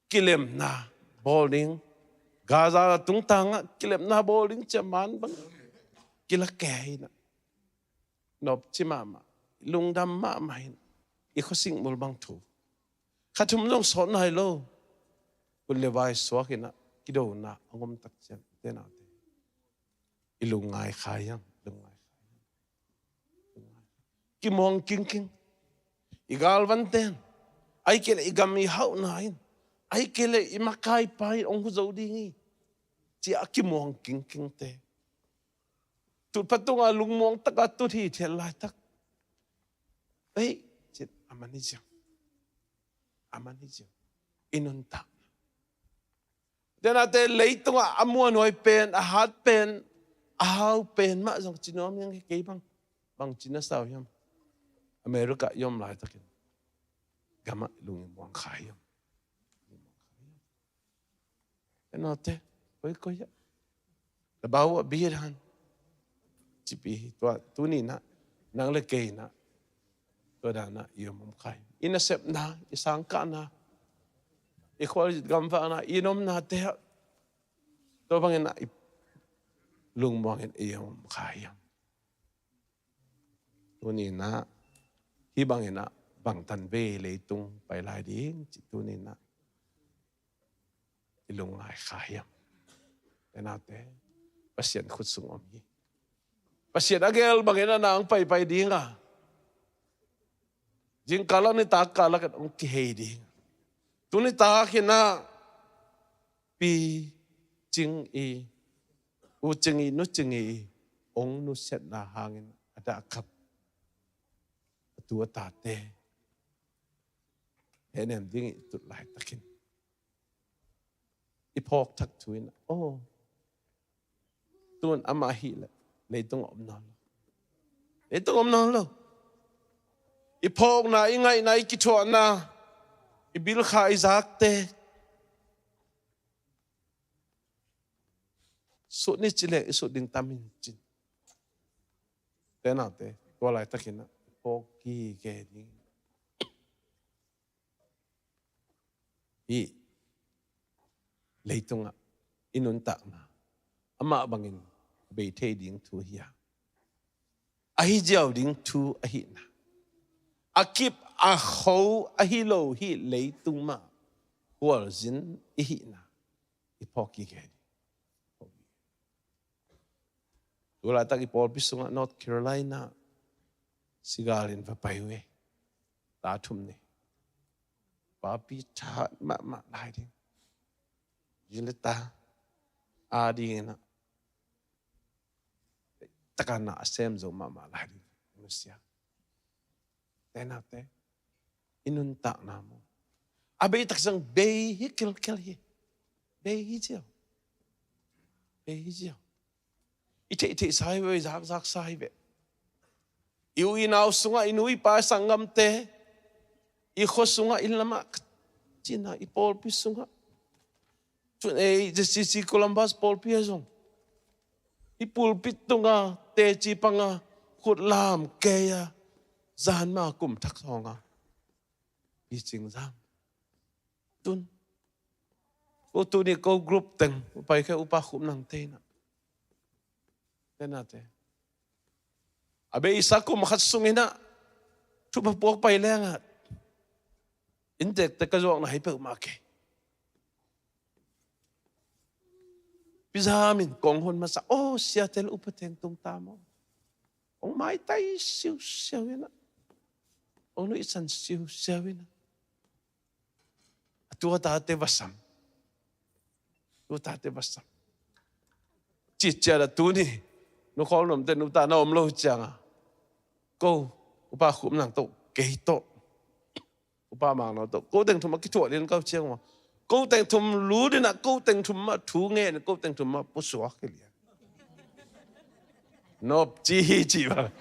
kilemna bawl ding, Gaza tungtangah kilemna bawl ding ciah man bang kila kei hi na. Nopci mahmah, lungdam mahmah hi na. I khuasingmul bang thu kha thum zong sawt nai lo. Kut le vai suak hi na, kidona a ngom tak ciang, te naute, i lungngai kha hiam? Lungngai kha hiam? Kimuang kingking. I galvanten, ai kei le i gam i hauhna in, ai kei le i makaipa in hong hu zo ding hi, ci-a kimuang kingkingte. Tutphah tungah lungmuang takah tut hi thei laitak, ei, cin a man hi ziau. A man hi ziau. I nuntak. Te naute, leitungah a muanhuai pen, a hat pen, a hau pen mah zong ci nuam hi hang. Kei bang, bang ci na sa uh hiam? America i om laitakin gamah lung i muang kha hiam? Te naute, koikoi ah, the bow of Beer han, cipi hi. Tua tuni na, nang le kei na, tua dana i om om kha hi. I nasepna, i sangkahna, i khualzin gamvakna, i nomnate ah, tua bangin ah i lungmuangin i om om kha hiam? Tuni na, hih bangin ah bangtan vei leitung pai lai ding, ci tuni na i lungngai kha hiam? Te naute, Pasian khut sung om hi. Pasian a gel bangin a nang paipai ding a, zingkal lak nitak kal lak in hong kihei ding. Tuni tak hi na, pi Cing i, u Cing i, nu Cing i hong nusiatna hangin a dahkhap a tu a tate hehnem ding i tut laitakin i phawk thak thu in, oh, tun amah hi leh leitung om nawn lo. Leitung om nawn lo. I phawkna, i ngaihna, i kithuahna, i bilkha, i zakte sut ni ci leng i sut ding tam hi cin. Te naute, tua laitakin ah i phawk kike ding. Hih leitungah i nuntakna amah bangin bei thei ding thu hi a, ahi ziau ding thu ahihna, a kip a kho ahi lo hih leitung mah khualzin i hihna i phawk kike ding. Tu laitak i pawlpi sungah North Carolina sigal in va pai uh e. Ta thum ni. Papi tha mahmah lai ding. Zi le ta a dingin ah taka na a sem zo mahmah lai ding. Nusia. Te naute, i nuntakna maw, a bei tak ciang bei hi kelkel hi. Bei hi ziau. Bei hi ziau. I theihtheihsa hi ve, i zakzaksa hi ve. I u i nau sungah, i nu i pa, i sanggamte, i khua sungah, i lamah, ka cina i pawlpi sungah, cun ei J C C Columbus pawlpi ah zong i pulpit tunga teci panga khut lam kei a, zan ma kum thak hawnga picing zam. Tun ko tuni ko group teng pai khe upa khum nang te inah, te nate, a beisa kum khat sung inah thupha puak pai lengah inntekte ka zuakna hi peuhmah kei. Pizam in kong hun masa, aw, siatel upa teng tung ta maw? Hong maitai siusiau inah, hong nuihsan siusiau inah, a tuatate vasam, tuatate vasam. Citciat a tuni nukhawl nuamte nuta na om lo cianga, ko upa khum nang tawh, kei tawh, upa mang no tawh, ko teng thum a kithuah din kau ciang maw, ko teng thum lut inah ko teng thum mah thu ngen, ko teng thum mah pusuak hi lian. Nop ci hi ci bang.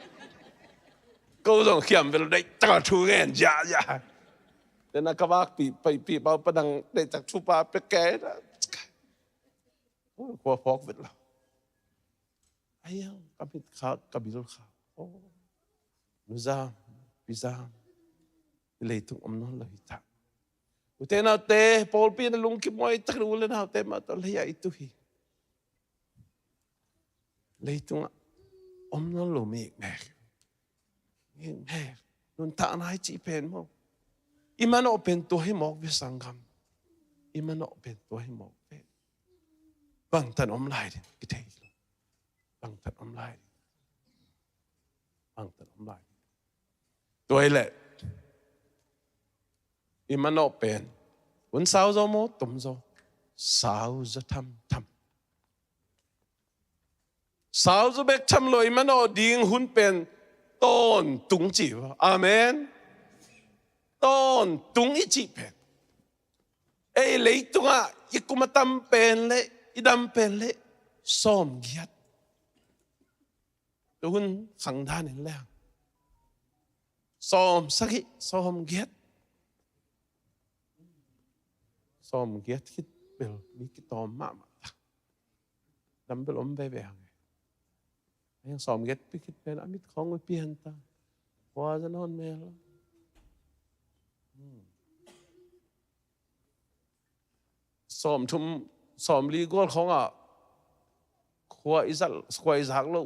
Ko zong khiam vel, deih taka thu ngen ziahziah. Tena ka vakpih paipih pau padang deih tak thupa pia kei na. Khua phawk vet lo. Aiang ka mit kha, ka bil kha. Nuzam, pizam, leitung om nawn lo hi ta. Ute naute, pawlpi na lungkim huai tak, u le naute mah tawh lei-ah i tu hi. Leitungah om nawn lo mi i hih mek. I hih mek. Nuntakna i cih pen maw, i manawh pen tua hi mawk ve, sanggam. I manawh pen tua hi mawk ve. Bangtan om lai ding kithei lo. Bangtan om lai ding. Bangtan om lai ding. Tua hi leh i manawh pen hun sau zaw maw, tom zaw? Sau zaw thamtham. Sau zaw bek tham lo, i manawh ding hun pen tawntung ci hi. Amen. Tawntung i cih pen, ei leitungah i kum a tam pen le i dam pen le sawmgiat. Tu hun khang dan in le sawmsagih, sawmgiat. Sawmgiat khit bel mi kitawm mahmah ta. Dam bel om veve hang e. Ahi hang sawmgiat pi khit pen a mit khawng uh pian ta. Khua za nawn mel. Hmm. Sawmthum, sawmli gual khawngah khua i zak, khua i zak lo,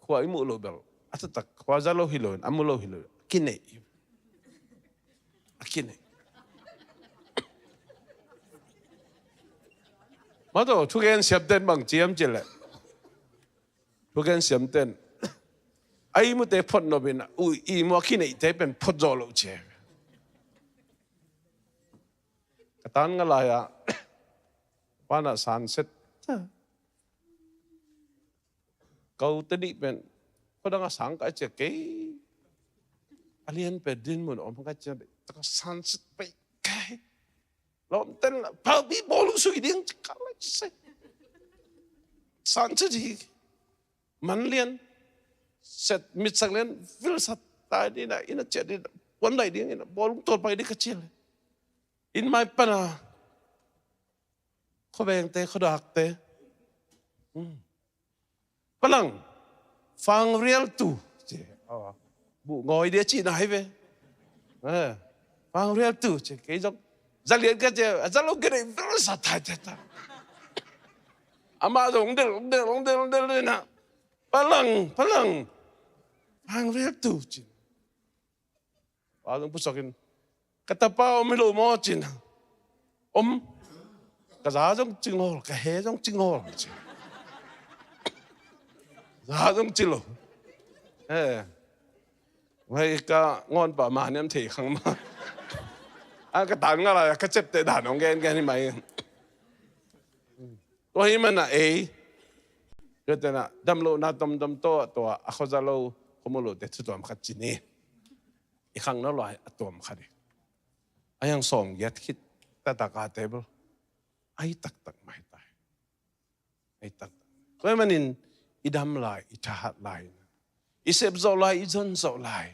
khua i muh lo bel a taktak khua za lo hi lo in, a mu lo hi lo in, a kineih. A kineih. Mah tawh thugen siamten bang ci hiam cih leh, thugen siamten a ihmute phot nop in, uh, ihmu a kineihte pen phot zawh loh ci hi. Ka tan nga lai-ah, pan ah sunset. Kote nih pen khuadang a sang ka cia kei. A lian pen din mun om ka cia, taka sunset pai kei. Lawmten la pau bi bawlu sui ding ci ka lai ci se. Sunset hi. Man lian set, mitsak lian vilsat tai dina, ina cia dina, puan lai ding ina bawlung tawlpai di ka cia le. In mai pana khuavengte, khuadakte. Hmm. Palang, fangrial tu ci. Aw, buh ngawi dia cihna hi ve. Eh, fangrial tu ci. Kei zong zalian ka ci, a zalo ka dei vilsat tai ci ta. Amah zong del, del, del, del, del na. Palang, palang, fangrial tu ci. Pa zong pusuakin, ka tapa om hi lo maw ci na. Om. Ka za zong ci ngawl, ka he zong ci ngawl ci. Za zong ci lo. Eh. Vai ka ngawnpa ma niam thei khang ma. A ka tan nga lai ka ciapteh dan hong gen gen hi mai. Tua hi mana ei. Tua tena damlohna tomtom tawh tua a khuaza lo, khuamu lote thutuam khat ci ni. I khangno lai a tuam khat hi. A hiang sawmgiat khit taktak a table. Ai taktak mai tai. Ai taktak. Tua hi manin i dam lai, i thahat lai, i sep zawh lai, i zon zawh lai.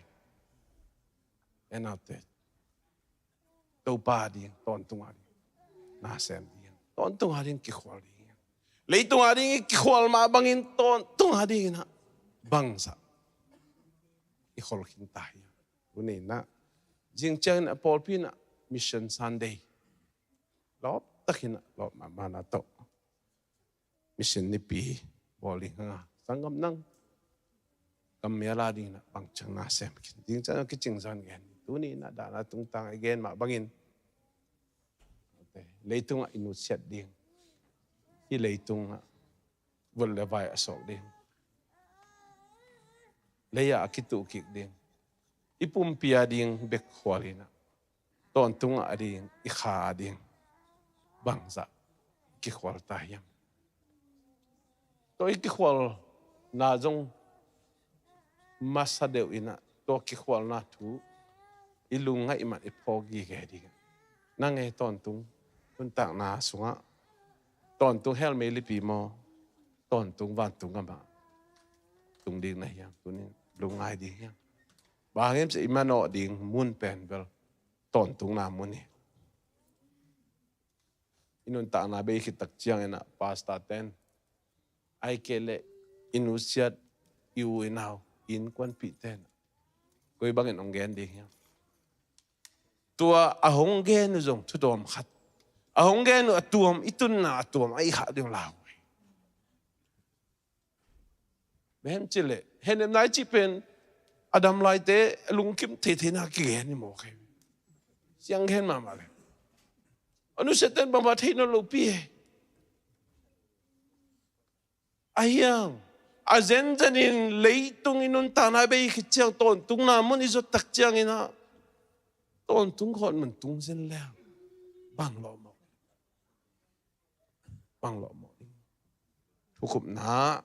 Enaute. Topa ding, tawntung a ding. Nasem ding. Tawntung a ding kikhual ding. Leitung a ding i kikhual mah bangin tawntung a ding ina. Bangzah. I khol khin ta hi. Tuni ina. Zing ciangin a pawlpi ina. Mission Sunday. Lawp takin a lawp mahmah na tawh. Mission nipi bawl ding hanga. Sanggam nang. Kam miala ding ina bang ciang nasem khin. Ding ciang kicing zon gen. Tuni ina dana tungtang a gen mah bangin. Leitung a i nusiat ding. Hi leitung a. Vul le vai a sawk ding. Lei a a kituh kik ding. I pumpi a ding bek khual ina. Tawntung a ding, i kha a ding. Bangzah kikhual ta hiam. Tua i kikhualna zong masa deuh ina, tua kikhualna thu i lungngaih man i phawk gige ding. Nang e tawntung, nuntakna sungah, tawntung hell meilipi maw, tawntung vantung gamah tung ding na hiam, tunin lungngai ding hiam. Bang hangin cia i manawh ding mun pen bel tawntungna mun hi. I nuntakna bei khit tak ciangin a pastor ten, ahih kei leh i nusiat, i u i nau, i innkuanpih ten koi bangin hong gen ding hiam. Tua a hong gen uh zong thu tuam khat. A hong gen uh a tuam, i tunna a tuam, a i khah ding lau. Bang hiam cih leh hehnepna i cih pen a dam laite lungkim thei theihna kigen hi mawk hi. Siang gen mahmah leh a nusiate'n bangmah thei nawn lo pi hi. A hiang, a zenzen in leitung i nuntakna bei khit ciang tawntungna mun i zot tak ciangin ah tawntung khawng mun tung zen leng bang lawh mawk. Bang lawh mawk ding. Thukhupna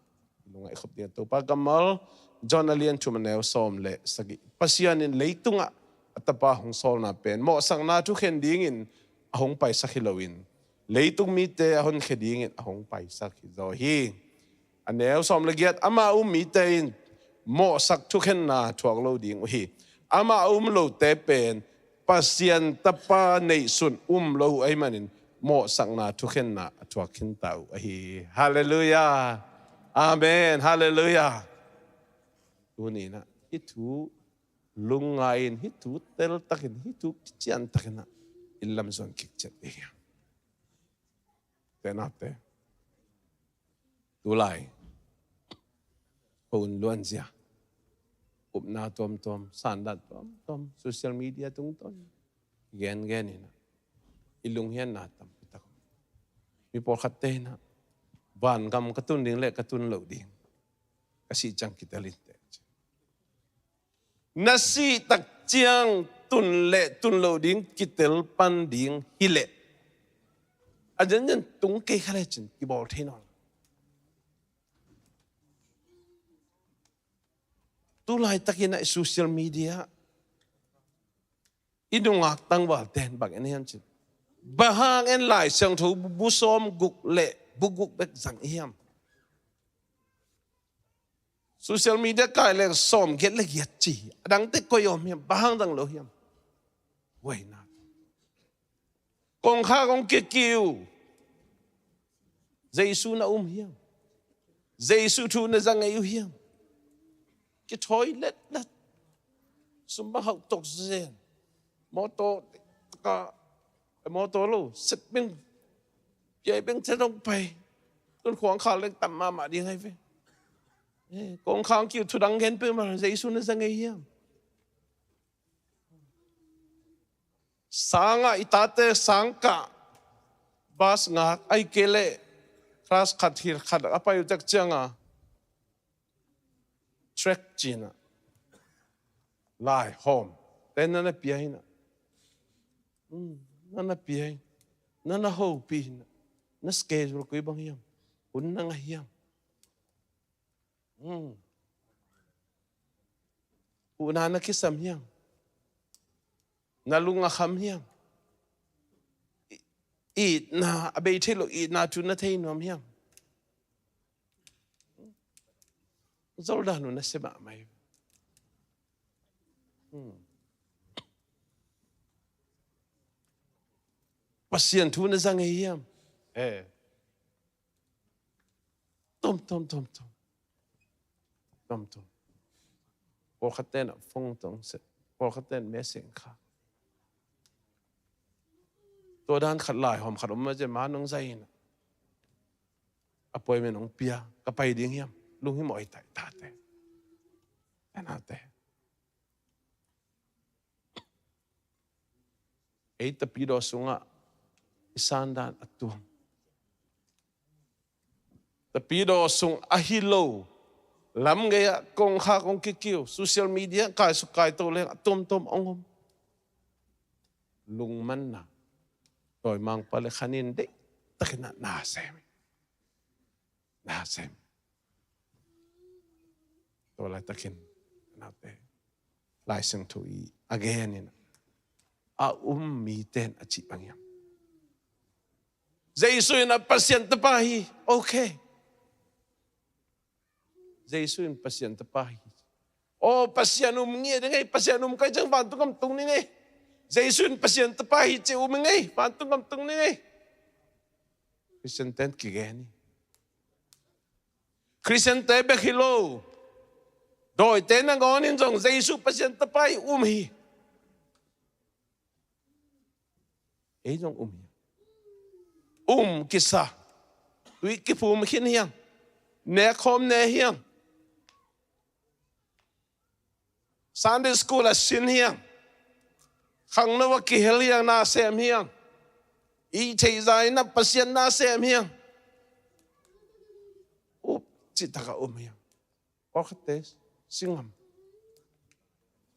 lungngaih khop ding a Topa kammal, John a lian thum a neu sawm le sagih. Pasian in leitungah a Tapa hong sawlna pen mawhsakna thukhen dingin a hong paisak hi loin, leitung mite a honkhia dingin a hong paisak hi zaw hi. A neu sawm le giat, amah um mite in mawhsak thukhenna thuak lo ding uh hi. Amah um lote pen Pasian Tapa neihsun um lo uh ahih manin mawhsakna thukhenna a thuak khinta uh ahi hi. Halleluiah. Amen. Halleluiah. Tuni-in ah hih thu lungngai-in, hih thu teltakin, hih thu kiciantakin ah i lamzuan kik ciat ding hi. Tenate, tulai, hong luanzia, upna tuamtuam, sandan tuamtuam, social media tungtawn gengen in ah i lunghianna tampi tak. Mi pawlkhatte in ah vangam ka tun ding leh ka tun loh ding, ka sih ciang kitel in teh. Na sih tak ciang tun leh tun loh ding kitel pan ding hi leh, a zenzen tung kei kha lecin kibawl thei nawn lo. Tulaitakin ah i social media, i nungak tangvalte in bang en hiam cih leh, bang hang en Lai Siangtho bu sawm guk leh bu guk bek zang i hiam? Social media kai leng sawm giat le giat ci hi. A dangte koi om hiam? Bang hang zang lo hiam? Huaina. Kongkhak hong kikiu, Jesu na um hiam? Jesu thu na za ngei uh hiam? Kithawi letlet. Sum bang hauh tawk zen. Mawtaw ka, mawtaw lo, set beng, piai beng, set hong pai. Tun khuang khal leng tam mahmah ding ahi ve. Eh, kongkhak kiu, thu dang gen peuhmah, Jesu na za ngei hiam? Sangah i tate sangkah, bus ngak, ahih kei leh class khat hil khat a pai uh tak ciangah, tract ci-in ah, laihawm te na na pia in ah, hmm, na na pia in, na na hopih in ah, na schedule koi bang hiam? Hun na ngah hiam? Hmm. Huhna na kisam hiam? Na lung a kham hiam? I-, itna a bei thei lo, itna thu na thei nuam hiam? Zoldan uh na sia mahmah hi. Hmm. Pasian thu na za ngei hiam? Eh. Tom, tom, tom, tom. Tom, tom. Pawlkhat ten ah phone tawh seh. Pawlkhat ten message kha. Tua dan khat, laihawm khat om mah ciang, ma nong zai in ah, appointment hong pia, ka pai ding hiam? Lunghimawh hi ta, i tate, i nate. Ei tapidaw sungah i sandan a tuam. Tapidaw sung ahi lo lam gei-ah kongkhak hong kikiu, social media kaisuk kaito leng a tuamtuam hong om. Lungmanna, dawimangpa le khanin deihtakin ah na sem hi. Na sem. Tua laitakin, naute, Lai Siangtho i a gen in ah, a um mite in a cih bang hiam? Jesu in ah Pasian Tapa hi. Okay. Jesu in Pasian Tapa hi. Oh, Pasian um ngiat ing ei, Pasian um kei ciang vantung gam tung ning ei. Jesu in Pasian Tapa hi ci-a um ing ei, vantung gam tung ning ei. Khristian ten kigen hi. Khristiante bek hi lo, dawite nangawn in zong Jesu Pasian Tapa hi, um hi. Ei zong um hi hang. Um kisa. Tui kiphum khin hi hang. Nek khawm ne hi hang. Sunday school a sin hi hang. Khangno a kihel hi hang, na sem hi hang. I theih zah in ah Pasian na sem hi hang. Up cih tak a um hi hang. Pawlkhatte si ngam.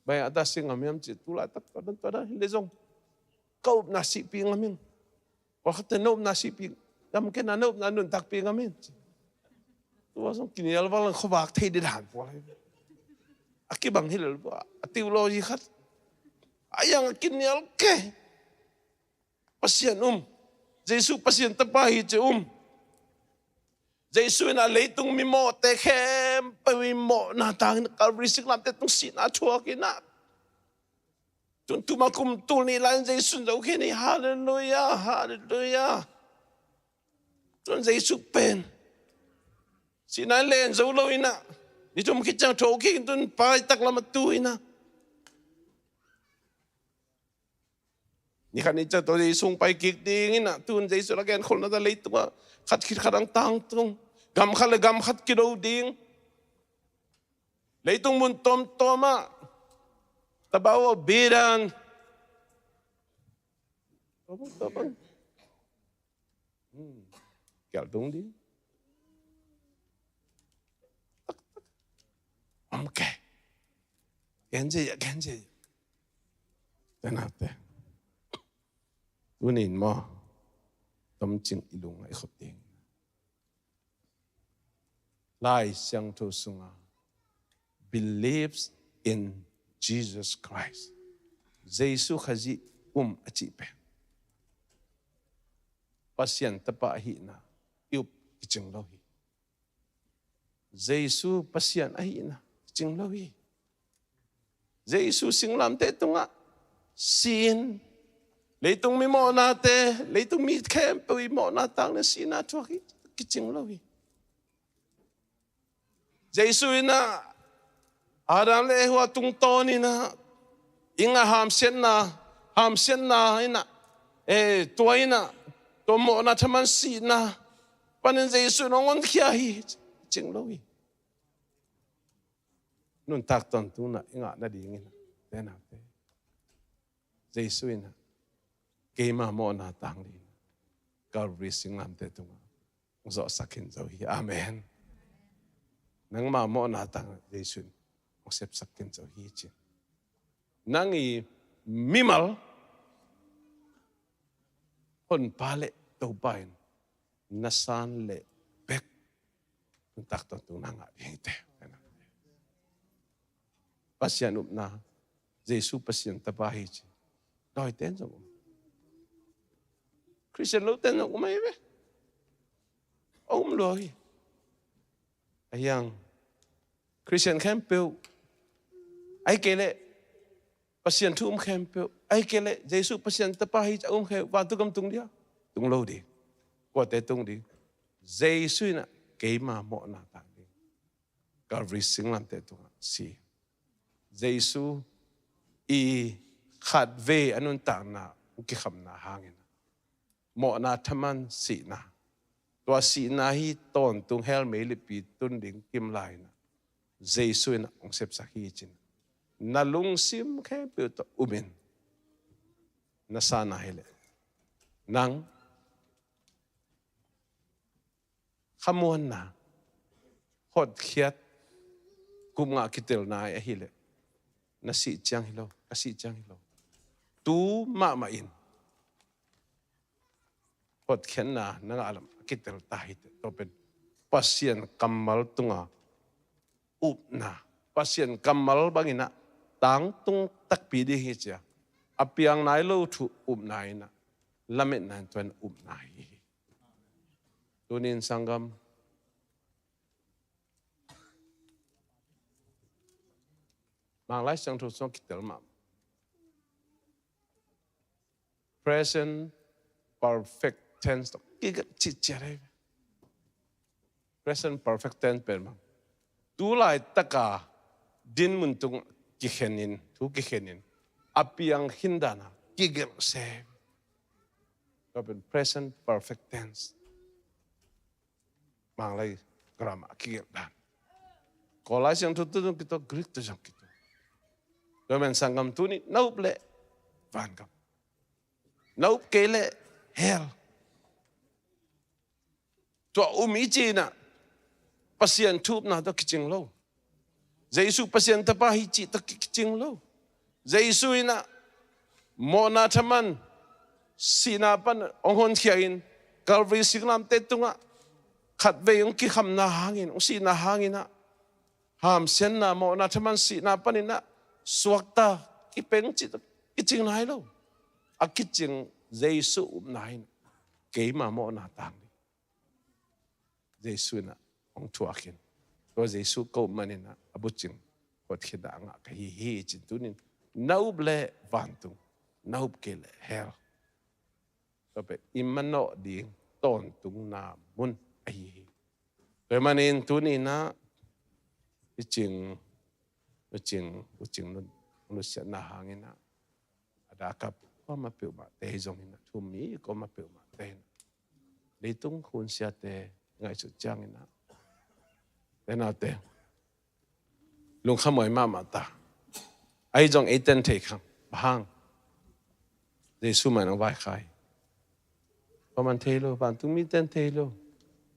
Bang hang a ta si ngam hiam cih, tu laitak tua dan tua dan hi leh zong ka upna sihpih ngam ing. Pawlkhatte na upna sihpih ngam kei, na upna nuntakpih ngam ing. Tua zong kinial val in khuavak thei ding dan pua lai. A kibang hi lel pua, a theology khat. A yang a kinial kei. Pasian um. Jesu Pasian Tapa hi ci um. Jesu in ah leitung mimawhte khempeuh i mawhna tangin Calvary singlamteh tung sihna thuak in ah, tun tuma kum tul nih lai-in Jesu in zo khin hi. Halleluia, halleluia. Tun Jesu pen sihna in len zo lo in ah, ni thum khit ciang tho khin, tun pai tak lam a tu in ah, ni khat ni ciang tawh Jesu hong pai kik ding in ah, tun Jesu la genkholhna ta leitungah khat khit khat hong tangtung, gam khat le gam khat kido ding. Leitung mun tuamtuam ah, tabau a bidan. Tuamtuam ah. Hmm. Kial tung ding. Tak, tak. Om kei. Gen cia, gen cia. Te na te. Tuni in maw, tomcing i lung a i khop ding. Lai Siangtho sunga, believes in Jesus Christ. Jesu Khazih um a cih pen Pasian Tapa ahihna i up kicing lo hi. Jesu Pasian ahihna kicing lo hi. Jesu singlamteh tungah si-in, leitung mi mawhnate, leitung mi khempeuh i mawhna tangin sihna thuak hi, kicing lo hi. Jesu in ah Adam le Eva tungtawn in ah, i ngah hamsiatna, hamsiatna in ah, eh, tua in ah, tua mawhna thaman sihna panin Jesu in hong honkhia hi, kicing lo hi. Nuntak tawntung in ah i ngah nadingin, te na te, Jesu in ah keima mawhna tang dingin Calvary singlamteh tungah hong zawhsak khin zo hi. Amen. Nangma mawhna tang Jesu in hong sepsak khin zo hi ci. Nang i mimal Honpa le Topa in na san leh bek nuntak tawntungna ngah ding hi te. Pasian upna, Jesu Pasian Tapa hi ci. Dawite in zong um. Khristian lote in zong um ahi ve. A um lua hi. A hiang Khristian khempeuh, ahih kei leh Pasian thu um khempeuh, ahih kei leh Jesu Pasian Tapa hi ci a um khempeuh, vantung gam tung dia? Tung lo ding. Kuate tung ding? Jesu in ah keima mawhna tang ding. Calvary singlamteh tungah si. Jesu i khatvei a nuntakna, hong kikhamna hangin mawhna thaman sihna, tua sihna hi tawntung hell meilipi tun ding kim lai-in ah Jesu in ah hong sepsak hi ci-in, na lungsim khempeuh tawh um in, na san a hi leh nang khamuanna, hotkhiat, kupngah kitelna ahi leh na sih ciang hi lo, ka sih ciang hi lo. Tu mahmah in hotkhiatna na ngah lam a kitel ta hi teh. Tua pen Pasian kammal tunga upna, Pasian kammal bangin ah tangtung takpi ding hi ci a, a piang nai lo thu upna in ah lametna in tua in upna hi. Tuni in sanggam, Manglai Siangtho sungah kitel mah present perfect tense tawh kigelh cihciat ahi ve. Present perfect tense pen bang, tu laitaka dinmun tung kikhenin, thu kikhenin, a piang khin dana kigelh se. Tua pen present perfect tense. Manglai grammar a kigelh dan. Kawl Lai Siangtho tawh zong kituak, Greek tawh zong kituak. Tua man sanggam tuni na up leh vangam, na up kei leh hell. Tua um i cih in ah Pasian thu upna tawh kicing lo. Jesu Pasian Tapa hi cih tawh ki-, kicing lo. Jesu in ah mawhna thaman sihna pan hong honkhia in, Calvary singlamteh tungah khatvei hong kikhamna hangin, hong sihna hangin ah hamsiatna, mawhna thaman sihna panin ah suakta, kipeng cih tawh kicing nai lo. A kicing Jesu upna in keima mawhna tang ding. Jesu in ah hong thuak in, tua Jesu ka up manin ah a bucing hotkhiatna a ngah ka hi hi, ci-in tuni-in na up leh vantung, na up kei leh hell. Tua pen i manawh ding tawntungna mun ahi hi. Tua ahih manin tuni-in ah i cing, u cing, u cing nun, nusiatna hangin ah a dak a kuamah peuhmahte hi zongin ah, thu-um mi kuamah peuhmahte in ah, leitung hun siate ngaihsut ciangin ah, te naute, lungkhamhuai mahmah ta. Ahi zong eite in thei khang, bang hang? Jesu mah in hong vaikhak hi. Kuamah in thei lo, vantung mite in thei lo,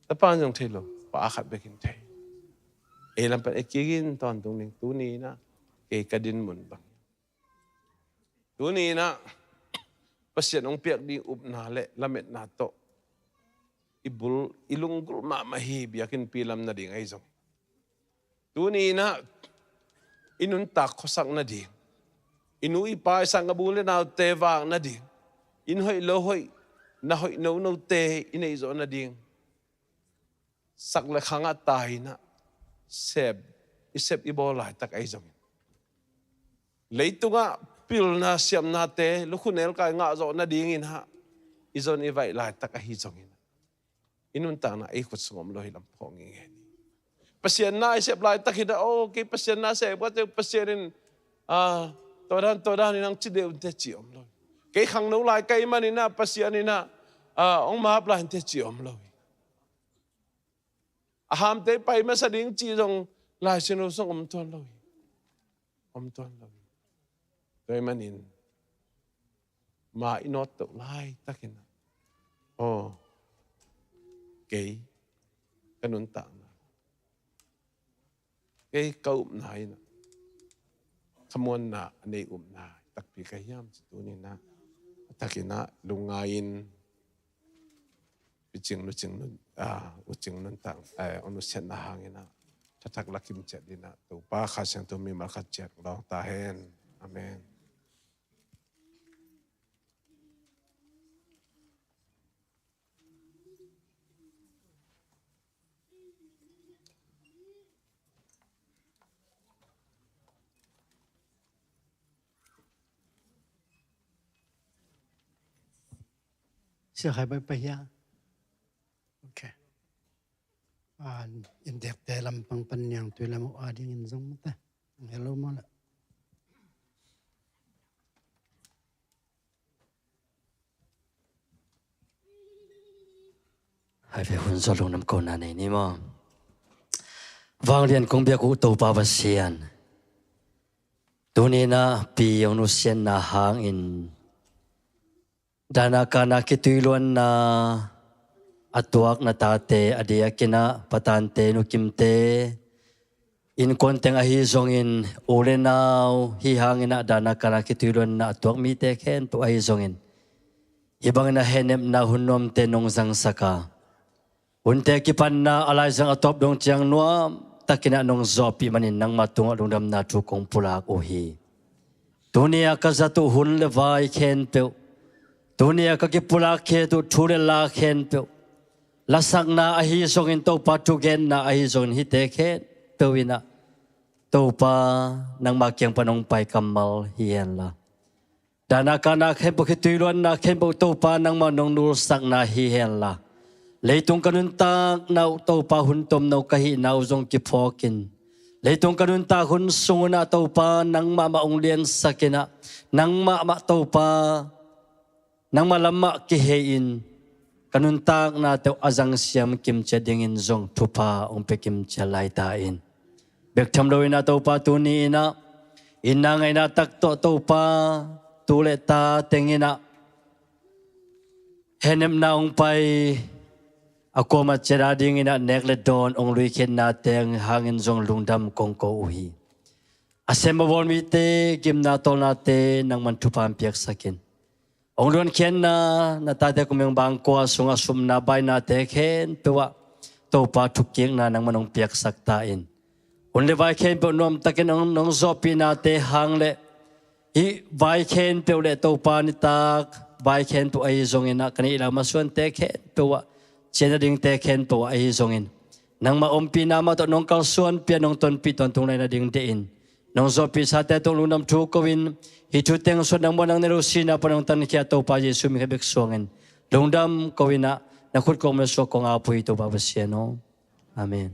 Tapa in zong thei lo, Pa khat bek in thei. Ei lam pan ei kik in tawntung ding, tuni-in ah kei ka dinmun bang. Tuni-in ah Pasian hong piak ding upna leh lametna tawh i bul, i lunggulh mahmah hi, biakinnpi lam nading ahi zong. Tuni-in ah i nuntak khuasak nading, i nu i pa, i sanggam u leh naute vak nading, inn hoih lo hoih, na hoih nonote i neih zawh nading, sak leh khang ah tai-in ah sep, i sep i bawl laitak ahi zongin, leitungah pilna siamnate, lukhu nelkai ngah zawh nadingin ah i zon i vaih laitak ahi zongin, i nuntakna ei khut sung om lo hi lam phawk ngei ngei ni. Pasian na i sep laitak hi-in ah, oh, kei Pasian na sep ka teh, Pasian in, ah, tua dan, tua dan in hong ci deuh inteh ci om lo hi. Kei khangno lai ka hih manin ah Pasian in ah, ah, hong map lai inteh ci om lo hi. A hamte pai masa ding cih zong Lai Siangtho sung om tuan lo hi. Om tuan lo hi. Tua ahih manin ma i nawt toh laitakin ah, oh, kei ka nuntakna, kei ka upna in ah khamuanna a nei upna takpi ka hiam, ci tuni-in ah a takin ah lungngai in, picing, lucing nun, ah, ucing nuntak, eh, hong nusiatna hangin ah thathak la kim ciat dingin ah Topa Kha Siangtho mimal khat ciat lawng ta hen. Amen. Sia Khai Bai pai hia? Ok. Ah, in dekte lampang pan niangtui lam uh adingin zong mate. Hello, mawle. Hai ve, hun zawh lungdam kohna nei ni maw. Vanglian kong biak uh Topa Pasian, tuni-in ah pi hong nusiatna hangin, dan a kan a khitui luanna a tuak na tate a diakin ah, patante, nukimte, innkuan teng ahi zongin, u leh nau hi hangin ah dan a kan a khitui luanna a tuak mite khempeuh ahi zongin, hih bangin a hehnepna hun nuamte nong zangsak a, hunte kipatna a laizang a tawp dong ciang nuam takin ah nong zawhpih manin nangma tungah lungdamna thu kong pulak uh hi. Tuni a ka zat uh hun leh vai khempeuh, tuni a ka kipulak khe uh thu leh la khempeuh, lasakna ahi zongin, Topa, thugenna ahi zongin, hihte khempeuh in ah Topa, nangma kiang pan hong pai kammal hi hen la, dan a kan a khempeuh, khitui luanna khempeuh, Topa, nangma nong nulsakna hi hen la, leitung ka nuntakna uh, Topa, hun tomno ka hihna uh zong kiphawk in, leitung ka nuntak hun sung un ah, Topa, nangmah mah hong liansak in ah, nangmah mah, Topa, nangmah lamah kihei-in ka nuntakna teuh a zangsiam kimciat dingin zong thupha hong pia kimciat lai ta in. Bek tham loin ah Topa tuni in ah itna ngaihna tak tawh Topa tu le ta tengin ah henemna hong pai a kuamah ciat adingin ah nek le dawn hong luikhiatna teng hangin zong lungdam kong ko uh hi. A sem a bawl mite gimna tawlnate nangman thupha hong piaksak in. Hong luankhiatna na tate kum hong bangkua sungah sumna bainate khempeuh ah Topa thukikna nangman hong piaksak ta in. Hun le vai khempeuh nuamtakin hong, hong zawhpihnate hang le hih vai khempeuh le Topa nitak vai khempeuh ahi zongin ah ka neih lam a suante khempeuh ah cian a dingte khempeuh ah ahi zongin nangmah ompihna mah tawh nong kalsuanpih a nong tonpih tawntung lai nading deih in nong zawhpihsate tung lungdam thu ko in hih thu teng suan nangmah nang ne lo sihna pan hong tankhia Topa Jesuh min khat bek suangin lungdam ko in ah na khut kong masuak kong ap uh hi Topa Pasian aw. Amen.